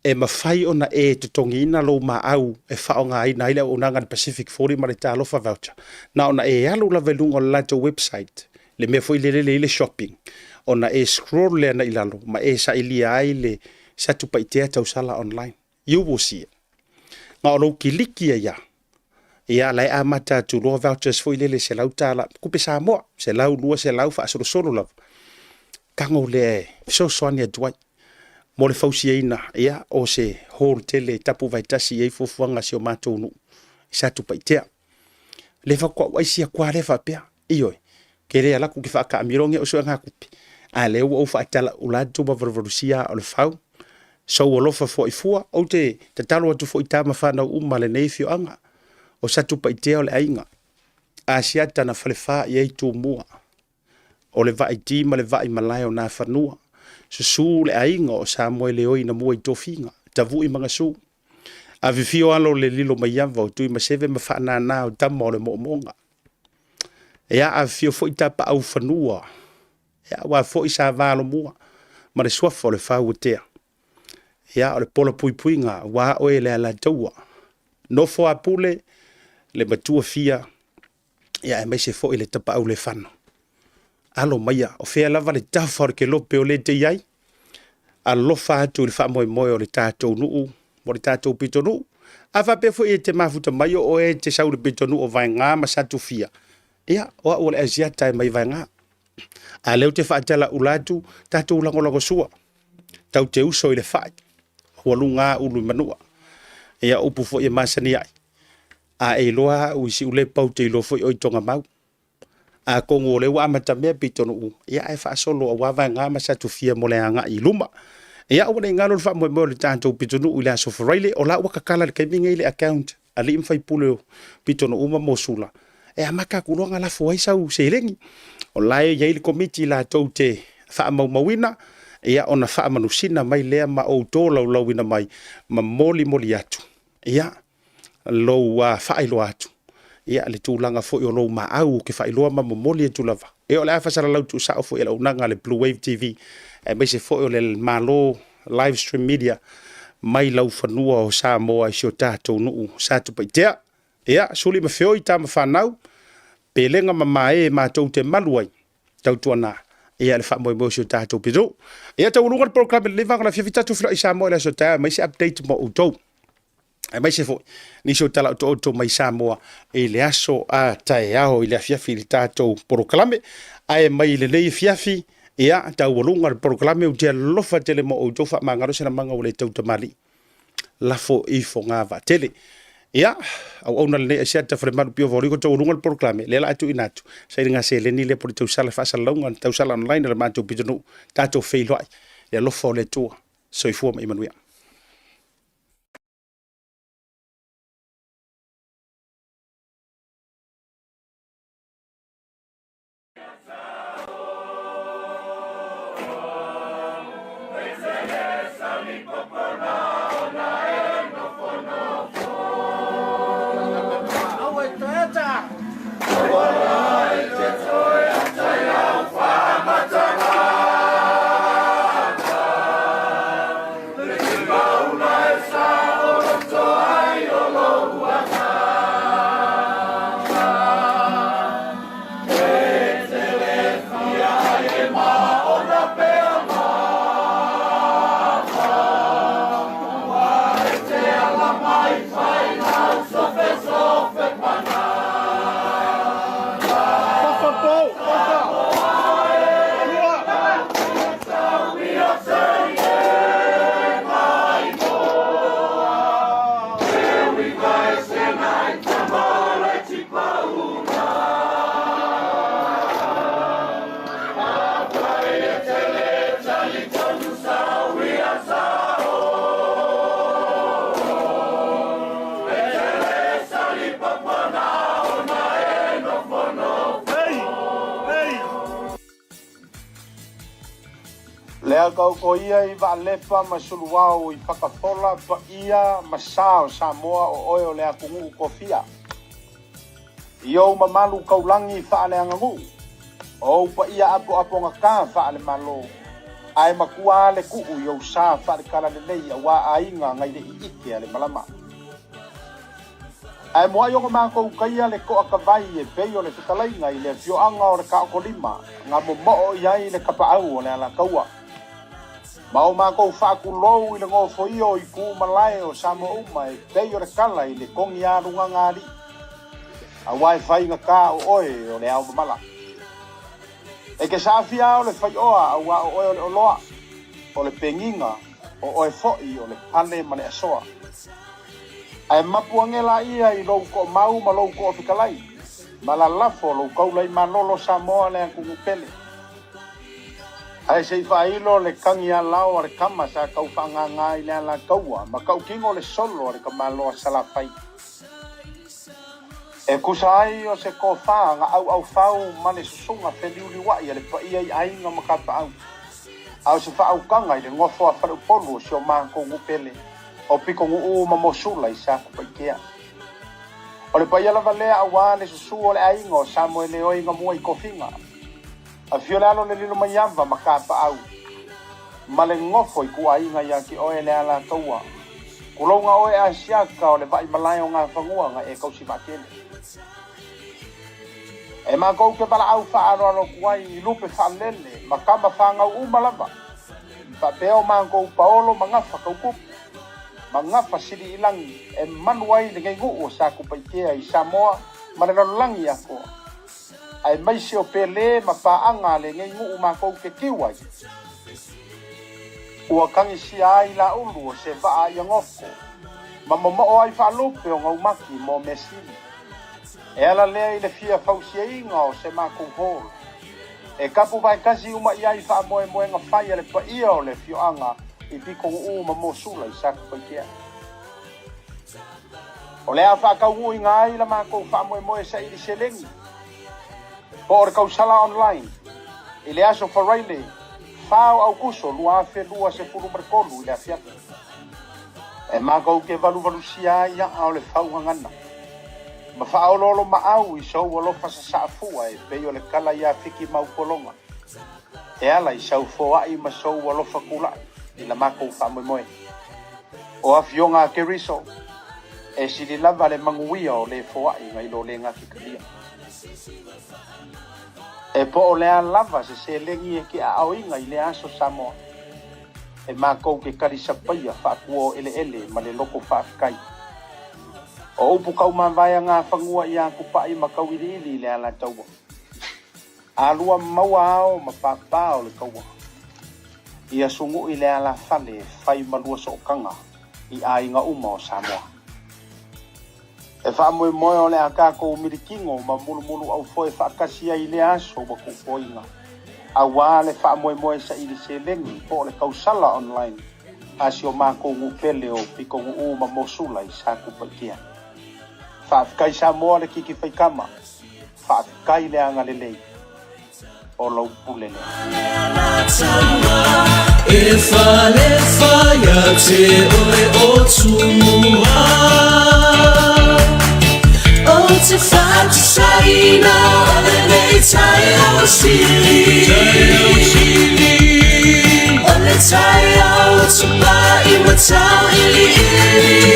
e mafai ona e totogiina lou maau e faaaogaina ai le auaunaga a le Pacific 40 ma le Talofa Voucher, na ona e alu lava i luga o le latou website, le mea foi lele e i ai le shopping, ona e scroll lea agai i lalo ma e sailia ai le Satupaitea Tausala Online. You will see it. Na o lou kiliki ai lava, ia la e amata atu loa vouchers foi lele $100, tupe Samoa, 100, 200 faasolosolo lava. Tago lea e fesoasoani atu ai mo le fausiaina ia o se hall tele e tapu vaetasi i ai fuafuaga a si o matou nuu i Satupaitea. Lea faatoa ou aisi atu lava lea faapea, ioe, ke le alu atu ou te faataamilo ni au suegatupe, a lea ua ou faatalaula atu ma valuvalusia aa o le fau. Sou alofa foi fua, ou te tatalo atu foi i tama fanau uma a lenei afioaga, o Satupaitea o le aiga, Asiata na falefa i ai Tumua, o le vaaiti ma le vaaimalae o Nafanua, susu le aiga o Samoeleoi na mua i tofiga, Tavui ma Gasu. Afifio alo o le Lilomaiava o Tuimaseve ma Faanana o tama o le Moomooga. Ia, afifio foi Tapaaufanua, ia, aua foi Sa Valomua ma le suafa o le Fauatea. Ia, o le pola puipuiga aua oe le Alataua. Nofo a pule le matua fia, ia aemaise foi le Tapaau-le-fano. Alo maia, o fea lava le tafa o le kelope o le te i ai, alofa atu i le faamoemoe o le tatou nuu mo le tatou pitonuu. A faapea foi e te mafuta mai o oe e te sau i le pitonuu o Vaega ma Satufia, ia, o au o le Asiata e mai Vaega. A o lea ou te faatalaula atu, tatou lagolagosua, tatou te uso i le fai, ua luga ulu i manua. Ia, o upu foi e masani ai, a e iloa au i Siulepa, ou te iloa foi oe i Togamau. Atonu o lea ua amatamea pitonuu, ia ae faasolo aua Vaega ma Satufia mo le agai i luma. Ia aua ne i galo le faamoemoe o le tatou pitonuu i le Aso Faraile, o la ua tatala i le taimi lenei le account a alii ma faipule o pitonuu ma Mosula, e amata atu loa ona lafo ai sau seleni. O la e i ai le komiti latou te faamaumauina, ia ona faamanusina mai lea ma ou tolaulauina mai ma molimoli atu, ia, lou faailoa atu ia le tulaga foi o lou maau ou te faailoa ma momoli atu lava. Ia o le a faasalalau tuusao foi e le auaunaga a le Blue Wave TV aemaise foi o le Malo Live Stream Media mai laufanua o Samoa i si o tatou nuu Satupaitea. Ia, suli ma feoi tama fanau, pelega ma mae matou te malu ai, tautuana ia le faamoemoe o si o tatou pitonuu. Ia, taualuga le polokalame i lenei vaega o le afiafi, tatou feiloai i Samoa i le aso taeao e aumai se update mo outou. Aemaise foi nisi o tala otooto mai Samoa i le aso a taeao i le afiafi i le tatou polokalame. Ae mai lenei afiafi, ia, taualuga le polokalame, ou te alofa tele mo outou, faamagalo se lamaga ua le tautamalii. Lafo i fogavaatele. Ia, auauna lenei Asiata Falemalu Pio Voliko, taualuga le polokalame, lea la a tuuina atu, sailiga seleni lea po o le tausala faasalalauga, le tausala online a le matou pitonuu, tatou feiloai, le alofa o le Atua. Soifua ma ia manuia. Lea taoto ia i Vaalepa ma Suluao i Fakafola paia ma sa o Samoa o oe o le atunuu tofia. I ou mamalu taulagi faaleaganuu, o ou paia apoapogata faalemalo, ae matua le tuu i ou sa faaletalalelei aua aiga nai le iike a le malama. Ae muai ona matou taia le toatavai e pei o le fetalaiga i le afioaga o le Taotolima na momoo i ai le tapaau o le Alataua. Ma o makou faatulou i le gofoia o itu ma lae o Samoa uma e pei o le kala i le kogi alugaga a alii, aua e faigata o oe o le ao mamala. E ke saafia a o le faioa aua o oe o le oloa, o le pegiga, o oe foi o le pale ma le asoa. Ae mapu age laia i lou toomau ma lou toofetalai, ma lalafo lou taula i malolo Samoa le atunuu pele. Ae se i faailo le tagi alao a le tama sa tau faagaga i le alataua ma tautino le solo a le tamaloa Salafai. E tusa ai o se tofa na auaufau ma le susuga feliuliuai a le paia i aiga ma tapaau, a o se faautaga i le nofo a faleupolu o si o matou nuu pele o Pitonuu ma Mosula i Satupaitea. O le paia lava lea aua le susu o le aiga o Samoeleoi na mua i tofiga. Afio le alo le Lilomaiava ma Kapaau, ma le nofo i Kuaiga ia te oe le Alataua. Tulouna oe Asiata o le vaai malae o Gafanua na e tausi vaatele. E matou te valaau faaaloalo atu ai i lupe faalele ma tama fanau uma lava, faapea o matou paolo ma gafa tautupu, ma gafa sili i lagi e manu ai lenei nuu o Satupaitea i Samoa ma le lalolagi atoa. Aemaise o Pele ma paaga a lenei nuu matou te tiu ai. Ua tagisia ai laulu o se vaa ia nofo, ma momoo ai faalupe o gaumati mo measili. E ala lea i le fia fausiaina o se matou hall, e tapu vaetasi uma i ai faamoemoega fai a le paia o le afioaga i Pitonuu ma Mosula i Satupaitea. O le a faataunuuina ai la matou faamoemoe saili seleni po o le tausala online i le aso Faraile 4 o Aukuso 2023 i le afiafi. E matou te valuvalusia ai aa o le faugagana ma faaoloolomaau i sou alofa sasaafua e pei o le tala iā Fiki Maupologa e ala i sau foai ma sou alofa tulai i la matou faamoemoe. O Afioga a Keriso, e sili lava le manuia o le foai nai lo le gatikalia. E po o le a lava se seleni e ke aaoina i lea aso Samoa, e matou ke talisapaia faakuo eleele ma le loto faafetai. O upu taumavae a Gafanua iā Tupai ma Tauiliili i le Alataua. Alua maua ao ma pāpā o le taua. Ia sunuʻi le alafale e fai ma lua sootaga i aiga uma o Samoa. E faamoemoe o le a tatou milikino ma mulumuluaufoe faatasi ai i lea aso ua tuufoina, auā le faamoemoe saili seleni po o le tausala online a si o matou nuu pele o Pitonuu ma Mosula i Satupaitea. Faafetai Samoa le kiki faikama. Faafetai le agalelei o lou pule lea. E falefa ia te oe o Tumua O te whatusaina o lenei taiao sili O le taiao o tupai ma tauiliili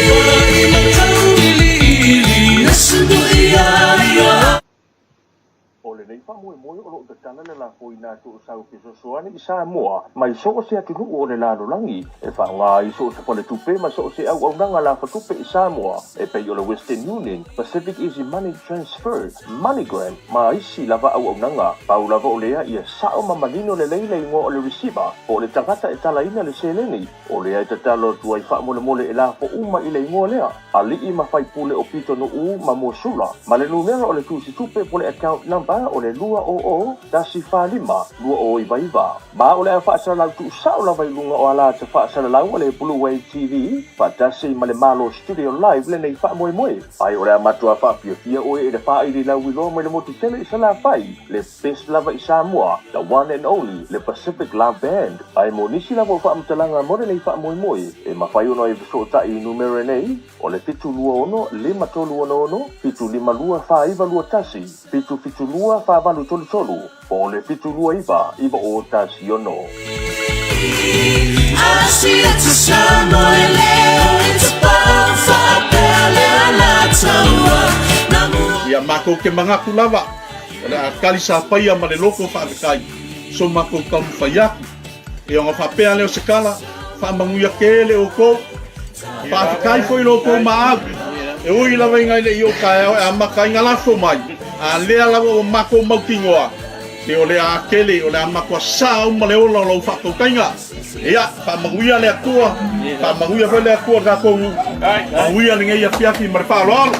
O lenei faamoemoe o lo o tatala le lafoina atu o sau fesoasoani i Samoa mai so o se atunuu o le lalolagi e faaaoga ai so o se faletupe ma so o se auaunaga lafatupe i Samoa e pei o le Western Union, Pacific Easy Money Transfer, MoneyGram ma isi lava auaunaga. Pau lava o lea ia sao ma manino lelei le igoa o le receiver po o le tagata e talaina le seleni. O lea e tatalo atu ai faamolemole e lafo uma i le igoa lea, Alii ma Faipule o Pitonuu ma Mosula, ma le numera o le tusitupe po le account number o le 200 145 299. Ma o le a faasalalau tuusao lava i luga o alata faasalalau a le Blue Wave TV faatasi ma le Malo Studio Live lenei faamoemoe. Ai o le a matua faafiafia oe i le faaili lauiloa mai le motu tele i Salafai, le best lava i Samoa, the one and only, le Pacific Love Band. Ae mo nisi lava o faamatalaga mo lenei faamoemoe, e mafai ona e fesootai i numera nei, o le 726 5366 752 4921, 772 4833, po o le 729 9016. Ia matou te manatu lava, o le a tali sapaia ma le loto faafetai so matou taumafai atu. Ia ona faapea lea o se tala, faamanuia tele outou. Faafetai foi i lo outou maau. E ui lava ina e le i oo taeao e amata ai ona lafo mai, a lea lava ua matou mautinoa, se o le a tele, o le a matua sa uma le ola o lau faatautaiga. Ia, faamanuia le Atua, faamanuia foi le Atua i le tatou nuu. Manuia lenei afiafi ma le faaaloalo.